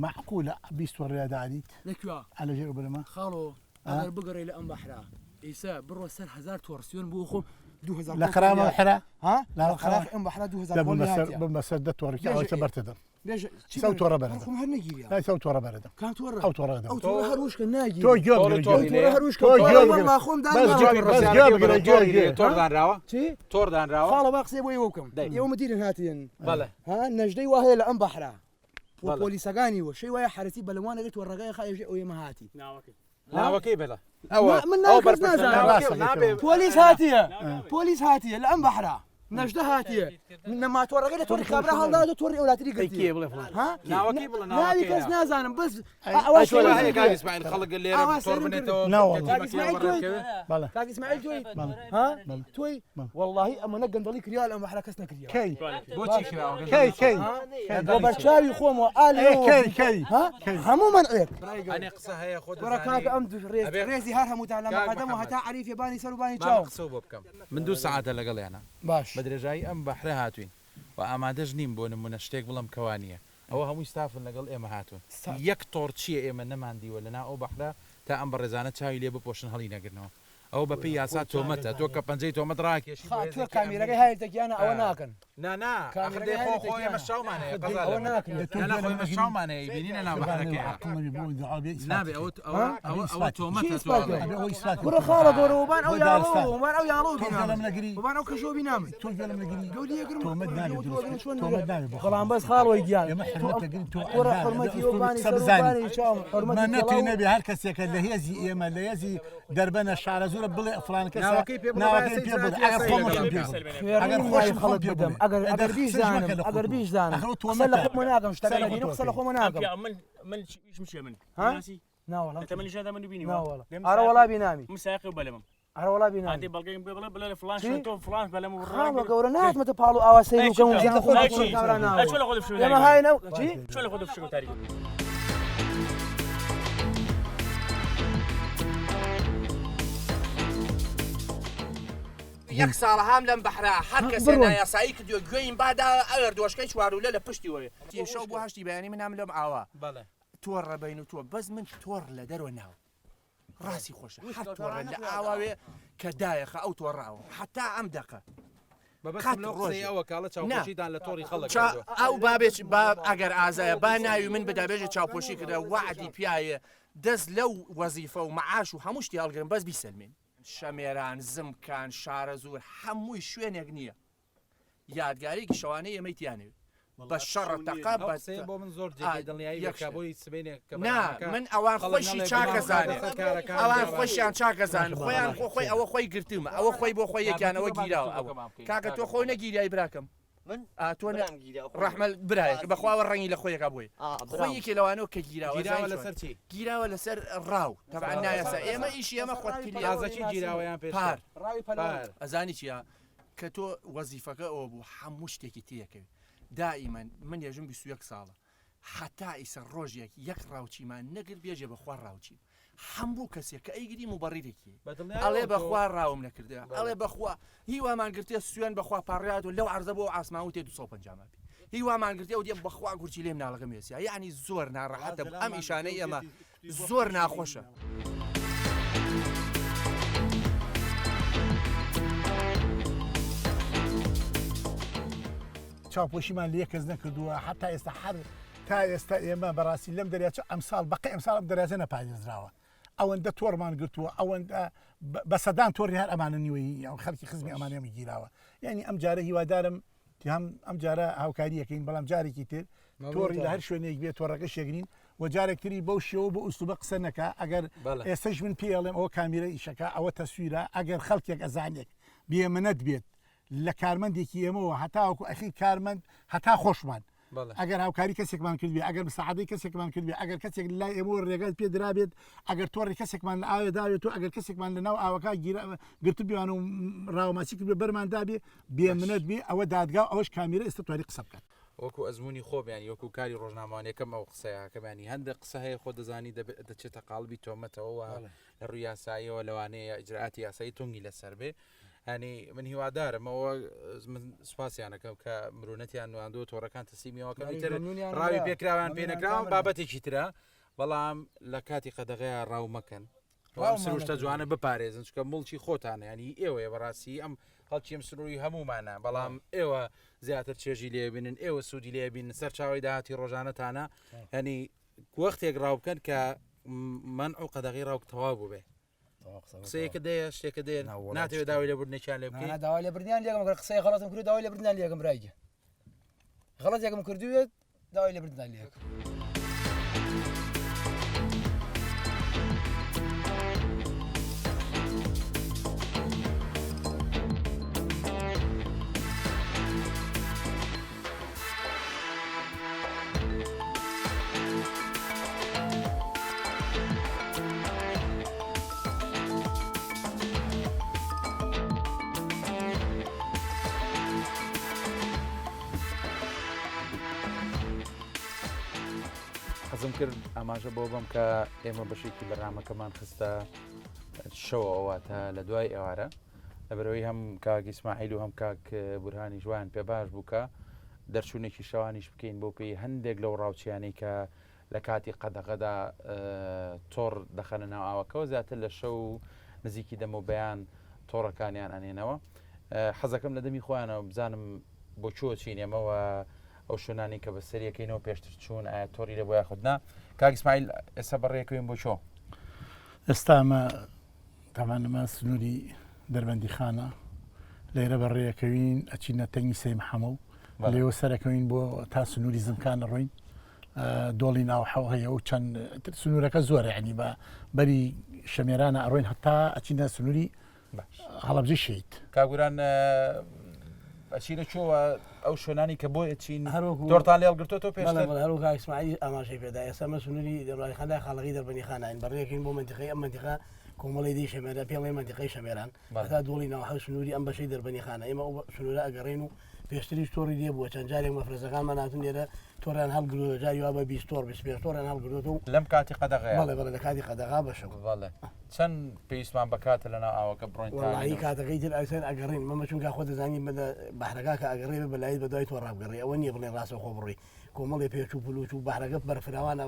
معقولە 20 تۆڕیا دانیت لەکوێ ئەلە ژێر بنەما خاڵۆ ئەگەر بگەڕێ لە ئەم بەحرا ئیسا بڕۆ سەر هزار تۆرسیۆن بۆ خۆم 2000 لە قەرامە حرا ها لە لە قەراخ ئەم بەحرا 2000 دەبم بەسەر بم بەسەر دە تۆڕێکی ئەوەی بەرتەدەم سەو تۆڕە بەرەدەم خۆم هەر نەگیریا لای سەو تۆڕە بەرەدەم کام تۆڕە ئەو تۆڕە دەم ئەو تۆڕە هەر وشکە ناگیری تۆ گوێ بگرە تۆڕی گوێ لێ. هەر وشکە تۆ گوێ بگرە والله خۆم بەس گوێ داناوە بەس گوێ بگرە گوێ گوێ تۆڕ دانراوە چی تۆڕ دانراوە خاڵە با قسەی بۆ ئێوە بکەم دەی. ئێوە مدیرن هاتین بەڵێ ها نەژدەی وا هەیە لە ئەم بەحرا. و پۆلیسەکانی وە شەی وایە حرەسی بەلەوانە گرت و ڕێگای خایژێ ئەو ئێمە هاتی ناوەکەی ناوەکەی بڵێ ئەوە من ئەو ناوی کەس بەرپرسە نازانم. ناوەکەی نابێ پۆلیس هاتیە پۆلیس هاتیە لە ئەم بەحرا نەژدە هاتیە نە ماتۆڕەکەی لە تۆڕی کابرا هەڵدا لە تۆڕی ئەولاتری گرتیە کێ بڵێ فڵان ها ناوەکەی بڵێ ناوی ناوەکەی کەس نا. نازانم بەس ئەی، ئەوە ئەی سەیرم تۆ هەیە کاک کردیە. ئیسماعیل خەڵک لێرە ئاوا تۆڕ سەیرم بنێتەوە نا والله. کاک ئیسماعیل تۆی بەڵێ کاک ئیسماعیل تۆی بەڵێ. ها بەڵێ. تۆی بەڵێ. واللهی ئەمەنە گەندەڵی کریا لەم بەحرا کەس نەکریا کەی بۆچی کراوە کەی کەی ها؟ بۆ بەرچاوی خۆمەوە ئالی ئێ کەی کەی ها هەموو مەنعێک ئەنێ قسە هەیە خۆ وەرە کاکە ئەم دوو ڕێز ئەبێ- ڕێزی هەر هەمووتان لە کاک مەقەدەم و محەممەد. هەتا عەریفێ بانی سەر و بانی با چاو من قسەو بۆ بکەم من دوو سەعاتە لەگەڵیانە باش بە درێژایی ئەم بەحرە هاتوین و ئامادەش نیم بۆ نمونە شتێک بڵێم کە وا نییە ئەوە هەمووی ستافن لەگەڵ ئێمە هاتوون ستاف. یەک تۆڕ چییە ئێمە نەماندیوە لەناو ئەو بەحرە تا ئەم بەڕێزانە چاوی لێ بپۆشن هەڵی نەگرنەوە ئەوە بەپێی یاسا تۆمەتە تۆ کە پەنجەی تۆمەت ڕاکێشی بۆ خا تۆ هێزێکی ئەمنی کامیرەکەی هایلتەکیانە ئەوە ناکەن نا نا ئاخر کامیرەکەی دەی خۆ خۆ هایلتەکیانە ئێمە چاومان هەیە قەزا ئەوە لە من ناکرێت تۆ نا نا گوێ خۆ لە ئێمە من چاومان هەیە بینینە ناو ئەگری بەحرەکەیە عەقڵ نەبی بۆ دعا بێ ئیسپاتی نابێ ئەوە ئەوە ئەبێ ئەوە ئەوە ئیسپاتی تۆمەتە چی تۆ ئیسپات ئەڵێی. ئەبێ ئەوە ئیسپاتی کوڕە خاڵە گەورە وبان ئەو بۆ یاڵۆ دارستان. وبان ئەو یاڵۆ تۆ گوێ لەم نەگری وبان ئەو کەشۆ بینامن تۆ گوێ لەم نەگری گەولی یەگرم تۆمەت نابێ دروست بکەی. تۆمەت نابێ بۆ بەڵام بەس خاڵۆی گیان ئێمە حرمەت دەگرین تۆ کوڕە ئەندامە. حرمەتی ئەبێ وبانی قسە سەر بزانی. وبانی چاوم حرمەتی ما نەتێ گەڵاو نەبێ هەر کەسێکە لە هێزی ئێمە لە هێزی دەربەنە شارەزوورە بڵێ فلان کەسە ناوەکەی پێ بڵێ ناوەکەی با پێ بڵێ یاسای ئەگەر ئیجرائاتی خۆم یاسایی پێ لەگەڵ بڵێ خوێڕی ئەگەر ناوی خۆشم خۆم خەڵک پێ بدەم بڵێ ئەگەر ئەگەر ئەگەر قسەش بیشزانم مەکە لە ئەگەر خۆتەوە. بیشزانم ئەخر ئەو قسە لە تۆمەتە. خۆمە ناکەم شتەکە قسە لە نەبینم خۆتەوە قسە لە بکەی. خۆمە ناکەم من من ئیشم چیە من ها؟ ناسی ناوەڵا لە تەمەنی ژیاندا من بینیوە ناوەڵا دێم ئەرە سایەقی- وەڵا بینامی من سایەقی و بەلەمم ئەرە وەڵا بینامی هاتێ بەڵگەیم پێ بڵێ بڵێ لە فڵان چی؟ شوێن تۆ فڵان بەلەم و خاڵە گەورە ناتمەتە پاڵ و ئاوا سەیر و کەم و زیان خۆم ئەی چی؟ کابرا ناوە ئەی چۆن لە خۆت فشۆ ئێمە هاینە چی چۆن لە خۆت فشۆ تاریک یەک ساڵە هام لەم بەحرا هەر کەسێ بڕۆن. نایاسایی کردووە گوێیم بادا ئەگەر دۆشکەی چوارولە لە پشتی وەوێ شەو بۆ هەشتی بەیانی من هام لەم ئاوا بەڵێ تۆڕە بین و تۆ بەس من تۆڕ لە دەرەوە ناو ڕاستی خۆشە هەر تۆڕە لە ئاواوێ کە دایەخە ئەو تۆڕاوە حتا ئەم دەقە مەبەستم قەت لەو قسەی ڕۆژێ. ئەوە کاڵە چاوپۆشیتان لە تۆڕی خەڵک چا کردووە. ئەو بابێت با ئەگەر ئازایە با ناوی من بدا بێژە چاوپۆشی کردە وعدی پیایە دەست لەو وەزیفە و معاش و هەموو شتی هەڵگرن بەس بیسەلمێن شەمێران زمکان شارەزوور هەمووی شوێنێک نییە یادگارێکی شەوانەی ئێمەی تیانەوێ بە شەڕە تەقە ئەو بە قسەیە بۆ من زۆر جێگەی ئا، دڵنیایی یەک بێ کە شتە. بۆی سبەینێ کە نا بەرنامەکە من ئەوان خەڵک خۆشی نەڵێ چاکەزانێ گومان بخاتە سەر کارەکان ئەوان جیاواز. خۆشیان چاکەزان خۆیان خۆ خۆی ئەوە خۆی گرتومە ئەوە خۆی بۆ خۆی یەکیانەوە بابەتی گیراوە بۆ ئەوە بابەتی بکەین. کاکە تۆ خۆی نەگیریای براکەم من ئا تۆ نە برام گیرا خۆم. ڕەحمە برایەک بەخواوە ڕەنگی لە خۆیەکا بۆی ئا، خۆی برام. یەکێ لەوانەوە کە گیراوە گیراوە زانی چۆن. لەسەر چی؟ گیراوە لەسەر ڕاو تەبعەن نایاسا ئێمە ئیشی ئێمە خۆت کلیە تازەکی گیراوە یان پێشتر؟ پار ڕاوی پەلەوەر. پار. ئەزانی چییە کە تۆ وەزیفەکە ئەوە بوو هەموو شتێکی تێکەوێ دائیمەن من ێژم 21 ساڵە حتا ئیسە ڕۆژێک یەک ڕاوچیمان نەگر بێژێ بەخوا ڕاوچیم هەموو کەسێک کە ئەیگری مبەڕیرێکی بە دڵنیایەوە ئەڵێ تۆ- بەخوا ڕاوم نەکردە ئەڵێ بەخوا هیوامان گرتێ سوێن بەخوا پاڕات و لەو عرضە بۆ ئاسمان وتێ 250 مابی هیوامان گرتێ و دێ بەخوا گورچی لێم ناڵەکەم وێسیا یعنی زۆر ناڕەحەتە ئەم ئیشانەی ئێمە زۆر ناخۆشە. چاوپۆشیمان لە یەک کەس نەکردووە حتا ئێستا هەر تا ئێستا ئێمە بەڕاستی لەم دەریاچە ئەمساڵ بەقی ئەمساڵ ئەم دەریاچە نەپارێزراوە ئەوەندە تۆڕمان گرتووە ئەوەندە بە سەدان تۆڕی هەر ئەمانە نیوەی ئەو خەڵکی خزمی ئەمانەیان گیراوە یعنی ئەم جارە هیوادارم هەم ئەم جارە هاوکاریەکەین بەڵام جارێکی تر تۆڕی لە هەر شوێنێک بێت تۆڕەکە شێگرین و جارێک تری بەو شێوە بۆ ئوسلوبە قسە نەکا ئەگەر ئێستەش من پێی ئەڵێم ئەوە کامیرە ئیشەکە ئەوە تەسویرە ئەگەر خەڵکێک ئەزانێک بێمنەت بێت لە کارمەندێکی ئێمەوە هەتاوەکو ئەخیر کارمەند هەتا خۆشمان ئەگەر هاوکاری کەسێکمان کردبێ ئەگەر مساعدەی کەسێکمان کردبێ ئەگەر کەسێک لای ئێمەوە ڕێگەت پێ درابێت ئەگەر تۆڕی کەسێکمان لە ئاوێ داوێت و ئەگەر کەسێکمان لە ناو ئاوەکە گرتبیان و ڕاوماسی کردبێ بەرمان دابێ بێمنەت بێ ئەوە دادگا و ئەوەش کامیرە ئێستا توانی قسە بکات. وەکو ئەزموونی خۆم یانی وەکو کاری ڕۆژنامەوانیەکەم ئەو قسەیە کەم یانی هەندێک قسە هەیە خۆ دەزانی دەچێتە قاڵبی تۆمەتەوە و لە ڕووی یاساییەوە لەوانەیە ئیجرائاتی یاسایی تونگی لەسەر بێ هەنی من هیوادارم ئەوە من سوپاسیانەکەم کە مرونەتیان نواندووە تۆڕەکان تەسلیمیەوە کە ئیتر ڕاوی پێکراوان پێ نەکراوە بابەتێکی ترە بەڵام لە کاتی قەدەغەیە ڕاو مەکەن ئەم سروشتە جوانە بپارێزن چکە موڵکی خۆتانە ینی ئێوەیە بەڕاستی ئەم خەڵکی ئەم سنووری هەمومانە بەڵام ئێوە زیاتر چێژی لێبینن ئێوە سوودی لێبین سەرچاوی داهاتی ڕۆژانەتانە ینی وەختێک ڕاو بکەن کە من ئەو قەدەغی ڕاو تەواو بوو بێ قسەیەکە دەیە شتێکە دێ ناتەوێت داوای لێبوردنێکیان لێ بکەی داوای لێبوردنیان لێکم گەر قسەی غەڵەتم کرد داوای لێبوردنیان لێکم برایگە غەڵەتێکم کردوێت داوای لێبردنتان لێ ئەکەم. حەزم کرد ئاماژە بۆ بم کە ئێمە بەشێکی بەرنمەکەمان خستە شەوەوە تا لە دوای ئێوارە لەبەرەوەی هەم کاک ئیسماعیل و هەم کاک بورهانی ژوان پێ باش بوو کە دەرچوونێکی شەوانیش بکەین بۆ پێی هەندێک لەو ڕاوچیانەی کە لە کاتی قەدەغەدا تۆڕ دەخەنە ناو ئاوەکەوە زیاتر لە شەو نزیکی دەم و بەیان تۆڕەکانیان ئەنێنەوە حەزەکەم لە دەمی خۆیانەوە بزانم بۆ کوێ چین ئێمەوە ئەو شوێنانی کە بەسەریەکەینەوە پێشتر چوون ئایا تۆڕی لە بۆ یاخود نا کاک ئیسماعیل ئێستا بەڕێکەوین بۆ چۆ؟ ئێستا ئەمە تاوان ئەمە سنووری دەربەندیخانە لێرە بە ڕێەکەوین ئەچینە تەنگی سەی محەمە و لێوە سەرەکەوین بۆ تا سنووری زمکان ڕۆین دۆڵی ناوحەو هەیە و چەند سنوورەکە زۆرە ینی بە بەری شەمێرانە ئەڕۆین هەتا ئەچینە سنووری هەڵەبجەی شەهید. کاک گوران ئەچینە کوێوە ئەو شوێنانی کە بۆی ئەچین تۆڕتان لێ هەڵگرتۆتەوە پێشتر؟ بەڵێ هەروەک کاک ئیسماعیل ئاماژەی پێدا ئێستا ئەمە سنووری دەربەندیخان لای خاڵەکەی دەربەندیخانین بەڕێکەین بۆ مەنتیقەی ئەم مەنتیقە کۆمەڵی دی شەمێرە پێڵێ مەنتیقەی شەمێران هەتا دۆڵی ناوحە سنووری ئەم بەشەی دەربەندیخانە ئێمە ئەو سنوورە ئەگەڕێین و پێشتریش تۆڕی لێ بووە چەند جارێک مەفرەزەکانمان هاتن لێرە تۆڕیان هەڵگرتووە جاری وا بە 20 تۆڕ 25 تۆڕیان هەڵگرتووە و لەم کاتی قەدەغەیە بەڵێ بەڵێ لە کاتی قەدەغا بەشەو بەڵێ چەند پێویستمان بە کاتە لەناو ئاوەکە بڕۆین تا وەڵاهی کاتەکەی تر ئەسەر ئەگەڕین مەمە چونکە خۆ دەزانی بە بەحرەکە کە ئەگەڕێ بە بەلایت بە دوای تۆ ڕابگەڕێ ئەوە نییە بڵێن ڕاستەوخۆ بڕۆی کۆمەڵێ پێچ و پلوچ و بەحرەکە بەرفراوانە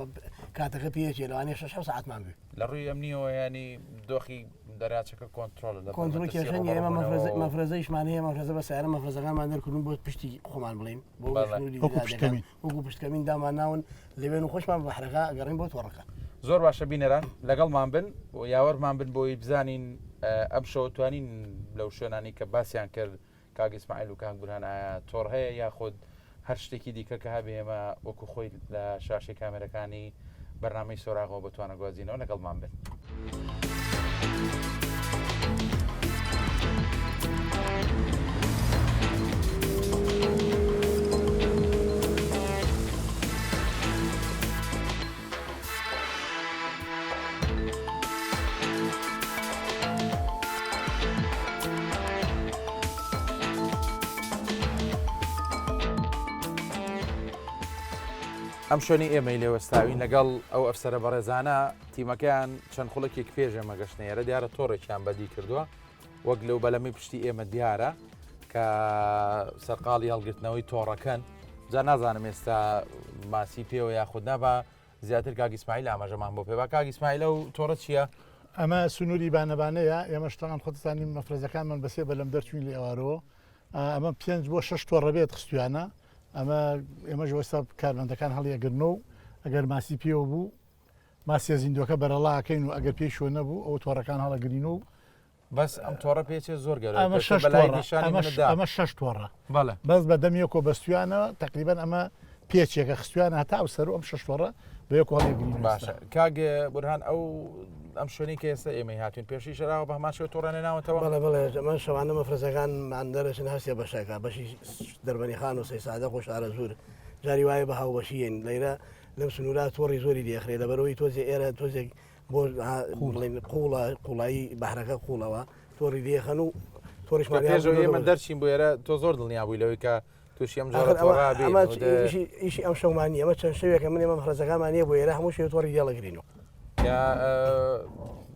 کاتەکە پێچێ لەوانەیە شەش حەوت سەعاتمان بوێ. لە ڕووی ئەمنیەوە یانی دۆخی دەریاچەکە کۆنترۆڵە لە کۆنترۆڵ کێشە نییە ئێمە مەفرەزە مەفرەزەیشمان هەیە مەفرەزە بە سەیارە مەفرەزەکانمان دەرکردوون بۆ پشتی خۆمان بڵێین بۆ سنووری وەکو پشتکەمین وەکو پشتکەمین دامان ناون لەوێن و خۆشمان بە بەحرەکە ئەگەڕین بۆ تۆڕەکە. زۆر باشە بینەران لەگەڵمان بن و یاوەرمان بن بۆی بزانین ئەم شەوە توانین لەو شوێنانی کە باسیان کرد کاک ئیسماعیل و کاک بورهان ئایا تۆڕ هەیە یاخود هەر شتێکی دیکە کە هەبێ ئێمە وەکو خۆی لە شاشەی کامێرەکانی بەرنامەی سۆراغەوە بتوانە گوازینەوە لەگەڵمان بن. ئەم شوێنی ئێمەی لێوەستاوین لەگەڵ ئەو ئەفسەرە بەڕێزانە تیمەکەیان چەند خولەکێک پێش ئێمە گەشتنە ئێرە دیارە تۆڕێکیان بەدی کردووە وەک لەو بەلەمەی پشتی ئێمە دیارە کە سەرقاڵی هەڵگرتنەوەی تۆڕەکەن جا نازانم ئێستا ماسی پێوە یاخود نابا زیاتر کاک ئیسماعیل ئاماژەمان بۆ پێ با کاک ئیسماعیل ئەو تۆڕە چییە؟ ئەمە سنووری بانەبانەیە ئێمەش تەمان خۆتزانین مەفرەزەکانمان بەسێ بەلەم دەرچوین لە ئێوارەوە ئەمە پێنج بۆ شەش تۆڕە بێت خستویانە ئەمە ئێمەش وەستا کارمەندەکان هەڵیەگرنەوە و ئەگەر ماسی پێوە بوو ماسیە زیندوەکە بەرەڵا ئەکەین و ئەگەر پێی شۆ نەبوو ئەوە تۆڕەکان هەڵەگرین و بەس ئەم تۆڕە پێچێ زۆر گەورە ئەمە پێشتر شەش بەلای تۆڕە نیشانی ئەمە منت دا ئەمە شەش تۆڕە بەڵێ بەس بە دەم یەکۆ بەستویانە تقریبا ئەمە پێچێکە خستویانە هەتا ئەو سەر و ئەم شەش تۆڕە بە یەکۆ هەڵیگرین باشە کاک بورهان ئەو ئەم شوێنەی کە ئێستا ئێمەی هاتوین پێشی شەراوە بە هەمان شێوە تۆڕیان ناوەتەوە بەڵێ بەڵێ ئەمە شەوانە مەفرەزەکانمان دەرەچن هەر سێ بەشەکە بەشی دەربەنیخان و سەیسادەق و شارەزوور جاری وایە بە هاوبەشیین لەیرە لەم سنوورە تۆڕی زۆری لێخرێ لەبەرەوەی تۆزێ ئێرە تۆزێک بۆ بڵێن قوڵە قوڵایی بەحرەکە قوڵەوە تۆڕی لێخەن و تۆڕیشمان پێشەوە ئێمە دەرچین بۆ ئێرە تۆ زۆر دڵنیا بووی لەوەی کە تووشی ئەم جۆرە تۆڕە بین ئەمە ئیشی ئەم شەومان نییە ئەمە چەند شەوێکە من ئێمە مەفرەزەکانمان نییە بۆ ئێرە هەموو شەوێ تۆڕی لێڵەگرین و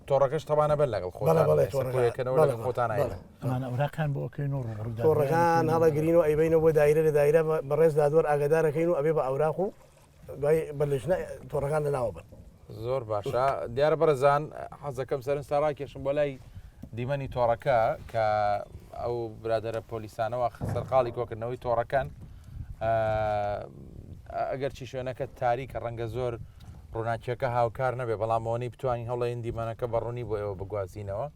تۆڕەکەش تەوانە بەر لەگەڵ خۆتان بەڵێ کۆیەکەنەوە لەگەڵ خۆتان بەڵێ ئەمانە ئەوراقیان بۆ ئەکەین و ڕووبەڕووی دادگایان تۆڕەکان ئەکەین. هەڵەگرین و ئەیبەینەوە بۆ دایرە لە دایرە بەڕێز دادوەر ئاگادارەکەین و ئەبێ بە ئەوراق و دوای بە لجنە تۆڕەکان لەناوە بن. زۆر باشە دیارە بەڕێزان حەزەکەم سەرنجتان ڕاکێشم بۆ لای دیمەنی تۆڕەکە کە ئەو برادەرە پۆلیسانەوە سەرقاڵی کۆکردنەوەی تۆڕەکەن ئەگەر چی شوێنەکە تاریکە ڕەنگە زۆر ڕووناکیەکە هاوکار نەبێ بەڵام ئەوەی بتوانین هەڵێن دیمەنەکە بە ڕوونی بۆ ئێوە بگوازینەوە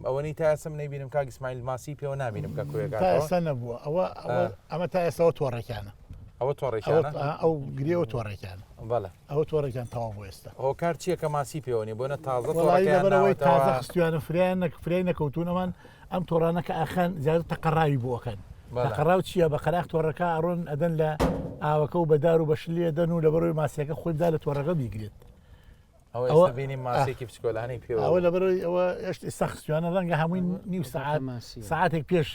ئەوەنی تا ئێستا من نەیبینم کاک ئیسماعیل ماسی پێوە نابینم کە تا کۆیەکاتەوە ئێستا نەبووە ئەوە ئەوە ئەمە تا ئێستاوە تۆڕێکیانە. ئەوە تۆڕێکیانە؟ ئەو گرێوە تۆڕێکیان. بەڵێ. ئەوە تۆڕێکیان تەواو بۆ ئێستا. هۆکار چییە کە ماسی پێوە نیە؟ بۆنە تازە وەڵایی تۆڕەکەیان لەبەرئەوەی ناوەتەوە. تازە خستویانە فریایان نەک فریای نەکەوتوون ئەمان ئەم تۆڕانە کە ئاخان زیاتر تەقەڕاوی بۆ ئەکەن. بەڵێ. تەقەڕاو چییە؟ بە قەراخ تۆڕەکە ئەڕۆن ئەدەن لە ئاوەکە و بە دار و بە شلی ئەدەن و لەبەرئەوەی ماسیەکە خۆی بدا لە تۆڕەکە بیگرێت. ئەوە ئێستا بینیم ماسیەکی بچکۆلانەی پێوە ئەوە لەبەرەوەی ئەوە ئێشت ئێستا خستویانە ڕەنگە هەمووی نیو سەعات سەعاتێک پێش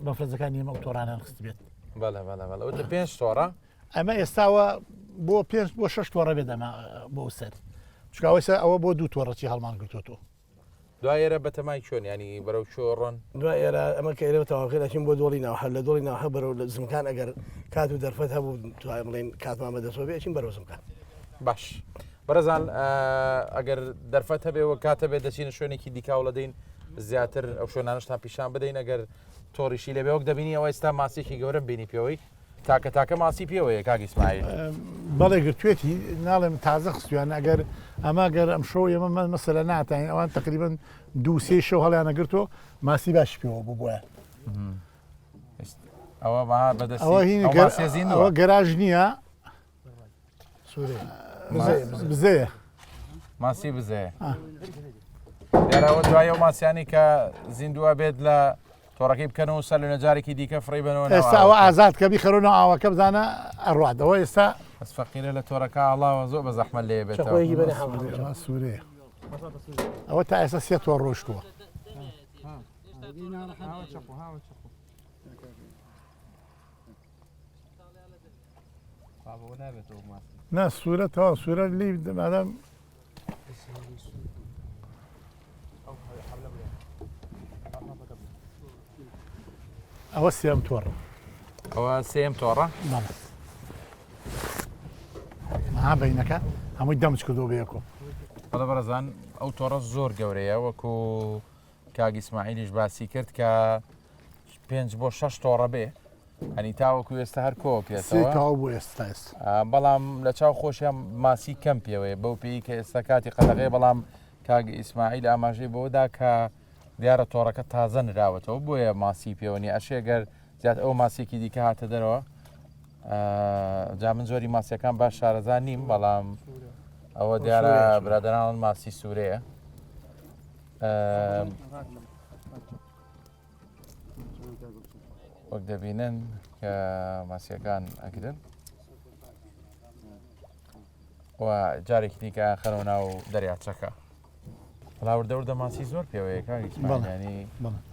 مەفرەزەکانی ئێمە ئەو تۆڕانیان خستبێت. بەڵێ بەڵێ بەڵێ ئەوتە پێنج تۆڕە؟ ئەمە ئێستاوە بۆ پێنج بۆ شەش تۆڕە بێت ئەمە بۆ سەر چونکە ئەوەی سەر ئەوە بۆ دوو تۆڕەچی هەڵمان گرتووەتەوە. دوای ئێرە بەتەمای چۆن ینی بەرەو چۆ ڕۆن؟ دوای ئێرە ئەمە کە ئێرە تەواو کرد ئەچین بۆ دۆڵی ناوحە لە دۆڵی ناوحە بەرەو زمکان ئەگەر کات و دەرفەت هەبوو توانیم بڵێین کاتمان بەدەستەوە بێ ئەچین بەرەو زمکان. باش بەڕێزان ئەگەر دەرفەت هەبێ و کات هەبێ دەچینە شوێنێکی دیکە هەوڵەدەین زیاتر ئەو شوێنانەشتان پیشان بدەین ئەگەر تۆڕیشی لەبێ وەک دەبینی ئەوە ئێستا ماسیێکی گەورەم بینی پێوەی تاکە تاکە ماسی پێوەیە کاک ئیسماعیل. بەڵێ گرتوێتی ناڵێم تازە خستویانە ئەگەر ئەمە گەر ئەم شەو ئێمە مەسەلە ناتانین ئەوان تقریبن دوو سێ شەو هەڵیانە گرتو ماسی باشی پێوە بوو بۆیان. ئەوە بەدەستی ئەوە هینی ئەوە گەراج نییە بزەیە ماسی بزەیە دیارەوە دوای ئەو ماسیانی کە زیندووە بێت لە تۆڕەکەی بکەن و سەر لە جارێکی دیکە فڕی بنەوە ئێستا ئەوە ئازاد کە بیخەرەوە ئاوەکە بزانە ئەڕواتەوە ئێستا بەس فەقیرە لە تۆڕەکە ئاڵاوە زۆر بە زەحمەت لێ بێتەوە سوورەیە ئەوە تا ئێستا سێ تۆڕ ڕۆشتووە نا سوورە تەواو سوورە لی مادام ئەوە سێم تۆڕ ئەوە سێم تۆڕە ها بینەکە هەمووی دەمج کردو بەیەکۆ بەڵێ بەڕێزان ئەو تۆڕە زۆر گەورەیە وەکو کاک ئیسماعیلیش باسی کرد کە پێنج بۆ شەش تۆڕە بێ ئەنی تاوەکو ئێستا هەر کۆ کرێتەوە تاو بۆ ئێستا ئێستا بەڵام لە چاو خۆشیان ماسی کەم پێوەیە بەو پێی کە ئێستا کاتی قەدەغەیە بەڵام کاک ئیسماعیل ئاماژەی بەوەدا کە دیارە تۆڕەکە تازە نراوەتەوە بۆیە ماسی پێوە نیە ئەشێ گەر زیاد ئەو ماسیێکی دیکە هاتە دەرەوە جا من زۆری ماسیەکان باش شارەزا نیم بەڵام ئەوە دیارە برادران ماسی سوورەیە وەک دەبینن کە ماسیەکان ئەگرن و جارێکی دیکە خەرەوە ناو دەریاچەکە وڵا وردە وردە ماسی زۆر پێوەیە کاک ئیسماعیل ینی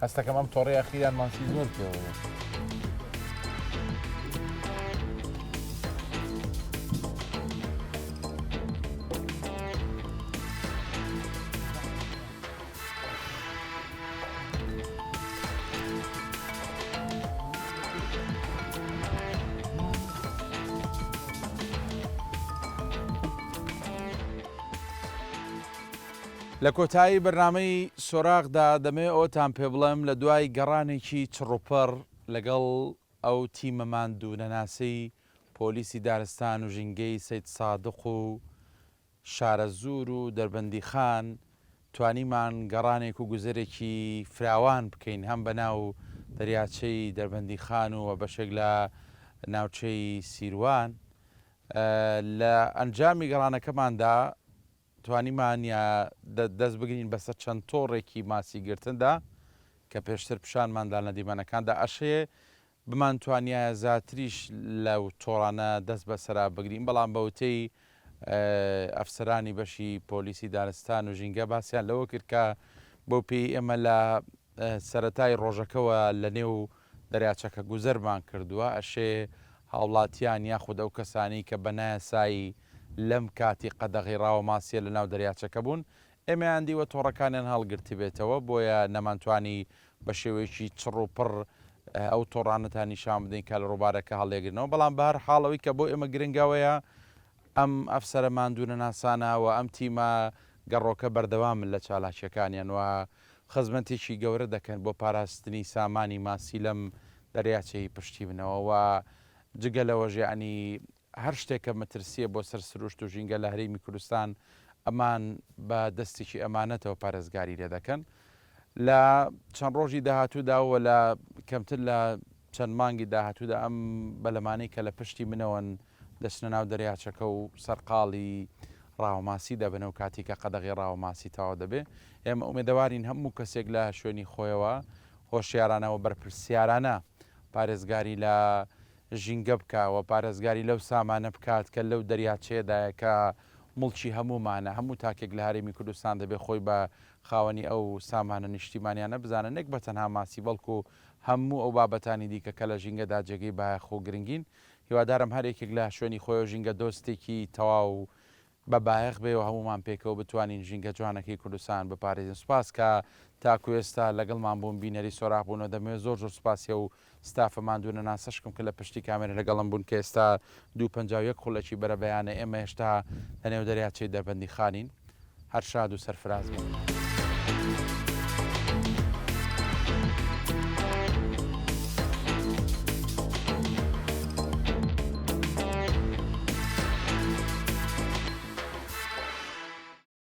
هەستەکەم ئەم تۆڕی ئەخیران ماسی زۆر پێوەیە. لە کۆتایی بەرنامەی سۆراخدا دەمەوێت ئەوەتان پێ بڵێم لە دوای گەڕانێکی چڕوپڕ لەگەڵ ئەو تیمە ماندوونەناسەی پۆلیسی دارستان و ژینگەی سەیدسادق و شارەزوور و دەربەندیخان توانیمان گەڕانێک و گوزەرێکی فراوان بکەین هەم بە ناو دەریاچەی دەربەندیخان و بەشێک لە ناوچەی سیروان لە ئەنجامی گەڕانەکەماندا توانیمان یا دەست بگرین بەسەر چەند تۆڕێکی ماسی گرتندا کە پێشتر پیشانماندا لە دیمەنەکاندا ئەشێ بمانتوانیایە زیاتریش لەو تۆڕانە دەست بەسەرا بگرین، بەڵام بە وتەی ئەفسەرانی بەشی پۆلیسی دارستان و ژینگە باسیان لەوە کرد کە بەو پێی ئێمە لە سەرەتای ڕۆژەکەوە لە نێو دەریاچەکە گوزەرمان کردووە ئەشێ هاوڵاتیان یاخود ئەو کەسانەی کە بە نایاسایی لەم کاتی قەدەغەی ڕاوە ماسیە لە ناو دەریاچەکە بوون ئێمەیان دیوە تۆڕەکانیان هەڵگرتبێتەوە، بۆیە نەمانتوانی بە شێوەیەکی چڕ و پڕ ئەو تۆڕانەتان نیشان بدەین کە لە ڕووبارەکە هەڵیەگرنەوە، بەڵام بە هەر حاڵ ئەوەی کە بۆ ئێمە گرنگە ئەوەیە ئەم ئەفسەرە ماندوونەناسانە و ئەم تیمە گەڕۆکە بەردەوامن لە چالاکییەکانیان و خزمەتێکی گەورە دەکەن بۆ پاراستنی سامانی ماسی لەم دەریاچەی پشتی بنەوە و جگە لەوەش یەعنی هەر شتێک کە مەترسییە بۆ سەر سروشت و ژینگە لە هەرێمی کوردستان ئەمان بە دەستێکی ئەمانەتەوە پارێزگاری لێ دەکەن. لە چەند ڕۆژی داهاتوودا و لە کەمتر لە. چەند مانگی داهاتوودا ئەم بەلەمانەی کە لە پشتی منەوەن دەچنە ناو دەریاچەکە و سەرقاڵی ڕاوەماسی دەبن ئەو کاتی کە قەدەغەی ڕاوەماسی تەواو دەبێ. ئێمە ئومێدەوارین هەموو کەسێک لە شوێنی خۆیەوە هۆشیارانە و بەرپرسیارانە پارێزگاری لە ژینگە بکا و پارێزگاری لەو سامانە بکات کە لەو دەریاچەیەدایە کە موڵکی هەموومانە، هەموو تاکێک لە هەرێمی کوردستان دەبێ خۆی بە خاوەنی ئەو سامانە نیشتیمانیانە بزانێ نەک بە تەنها ماسی بەڵکو هەموو ئەو بابەتانی دیکە کە لە ژینگەدا جێگەی بایەخ و گرنگین. هیوادارم هەر یەکێک لە شوێنی خۆیەوە ژینگە دۆستێکی تەواو بە بایەخ بێ و هەموومان پێکەوە بتوانین ژینگە جوانەکەی کوردستان بپارێزین. سوپاس کە تاکو ئێستا لەگەڵمان بوون بینەری سۆراخ بوون و دەمەوێت زۆر زۆر سوپاسی ئەو ستافە ماندوونەناسەش کەم کە لە پشتی کامێرا لەگەڵم بوون کە ئێستا دوو 51 خولەکی بەرەبەیانە ئێمە هێشتا لە نێو دەریاچەی دەربەندیخانین. هەر شاد و سەرفراز بن.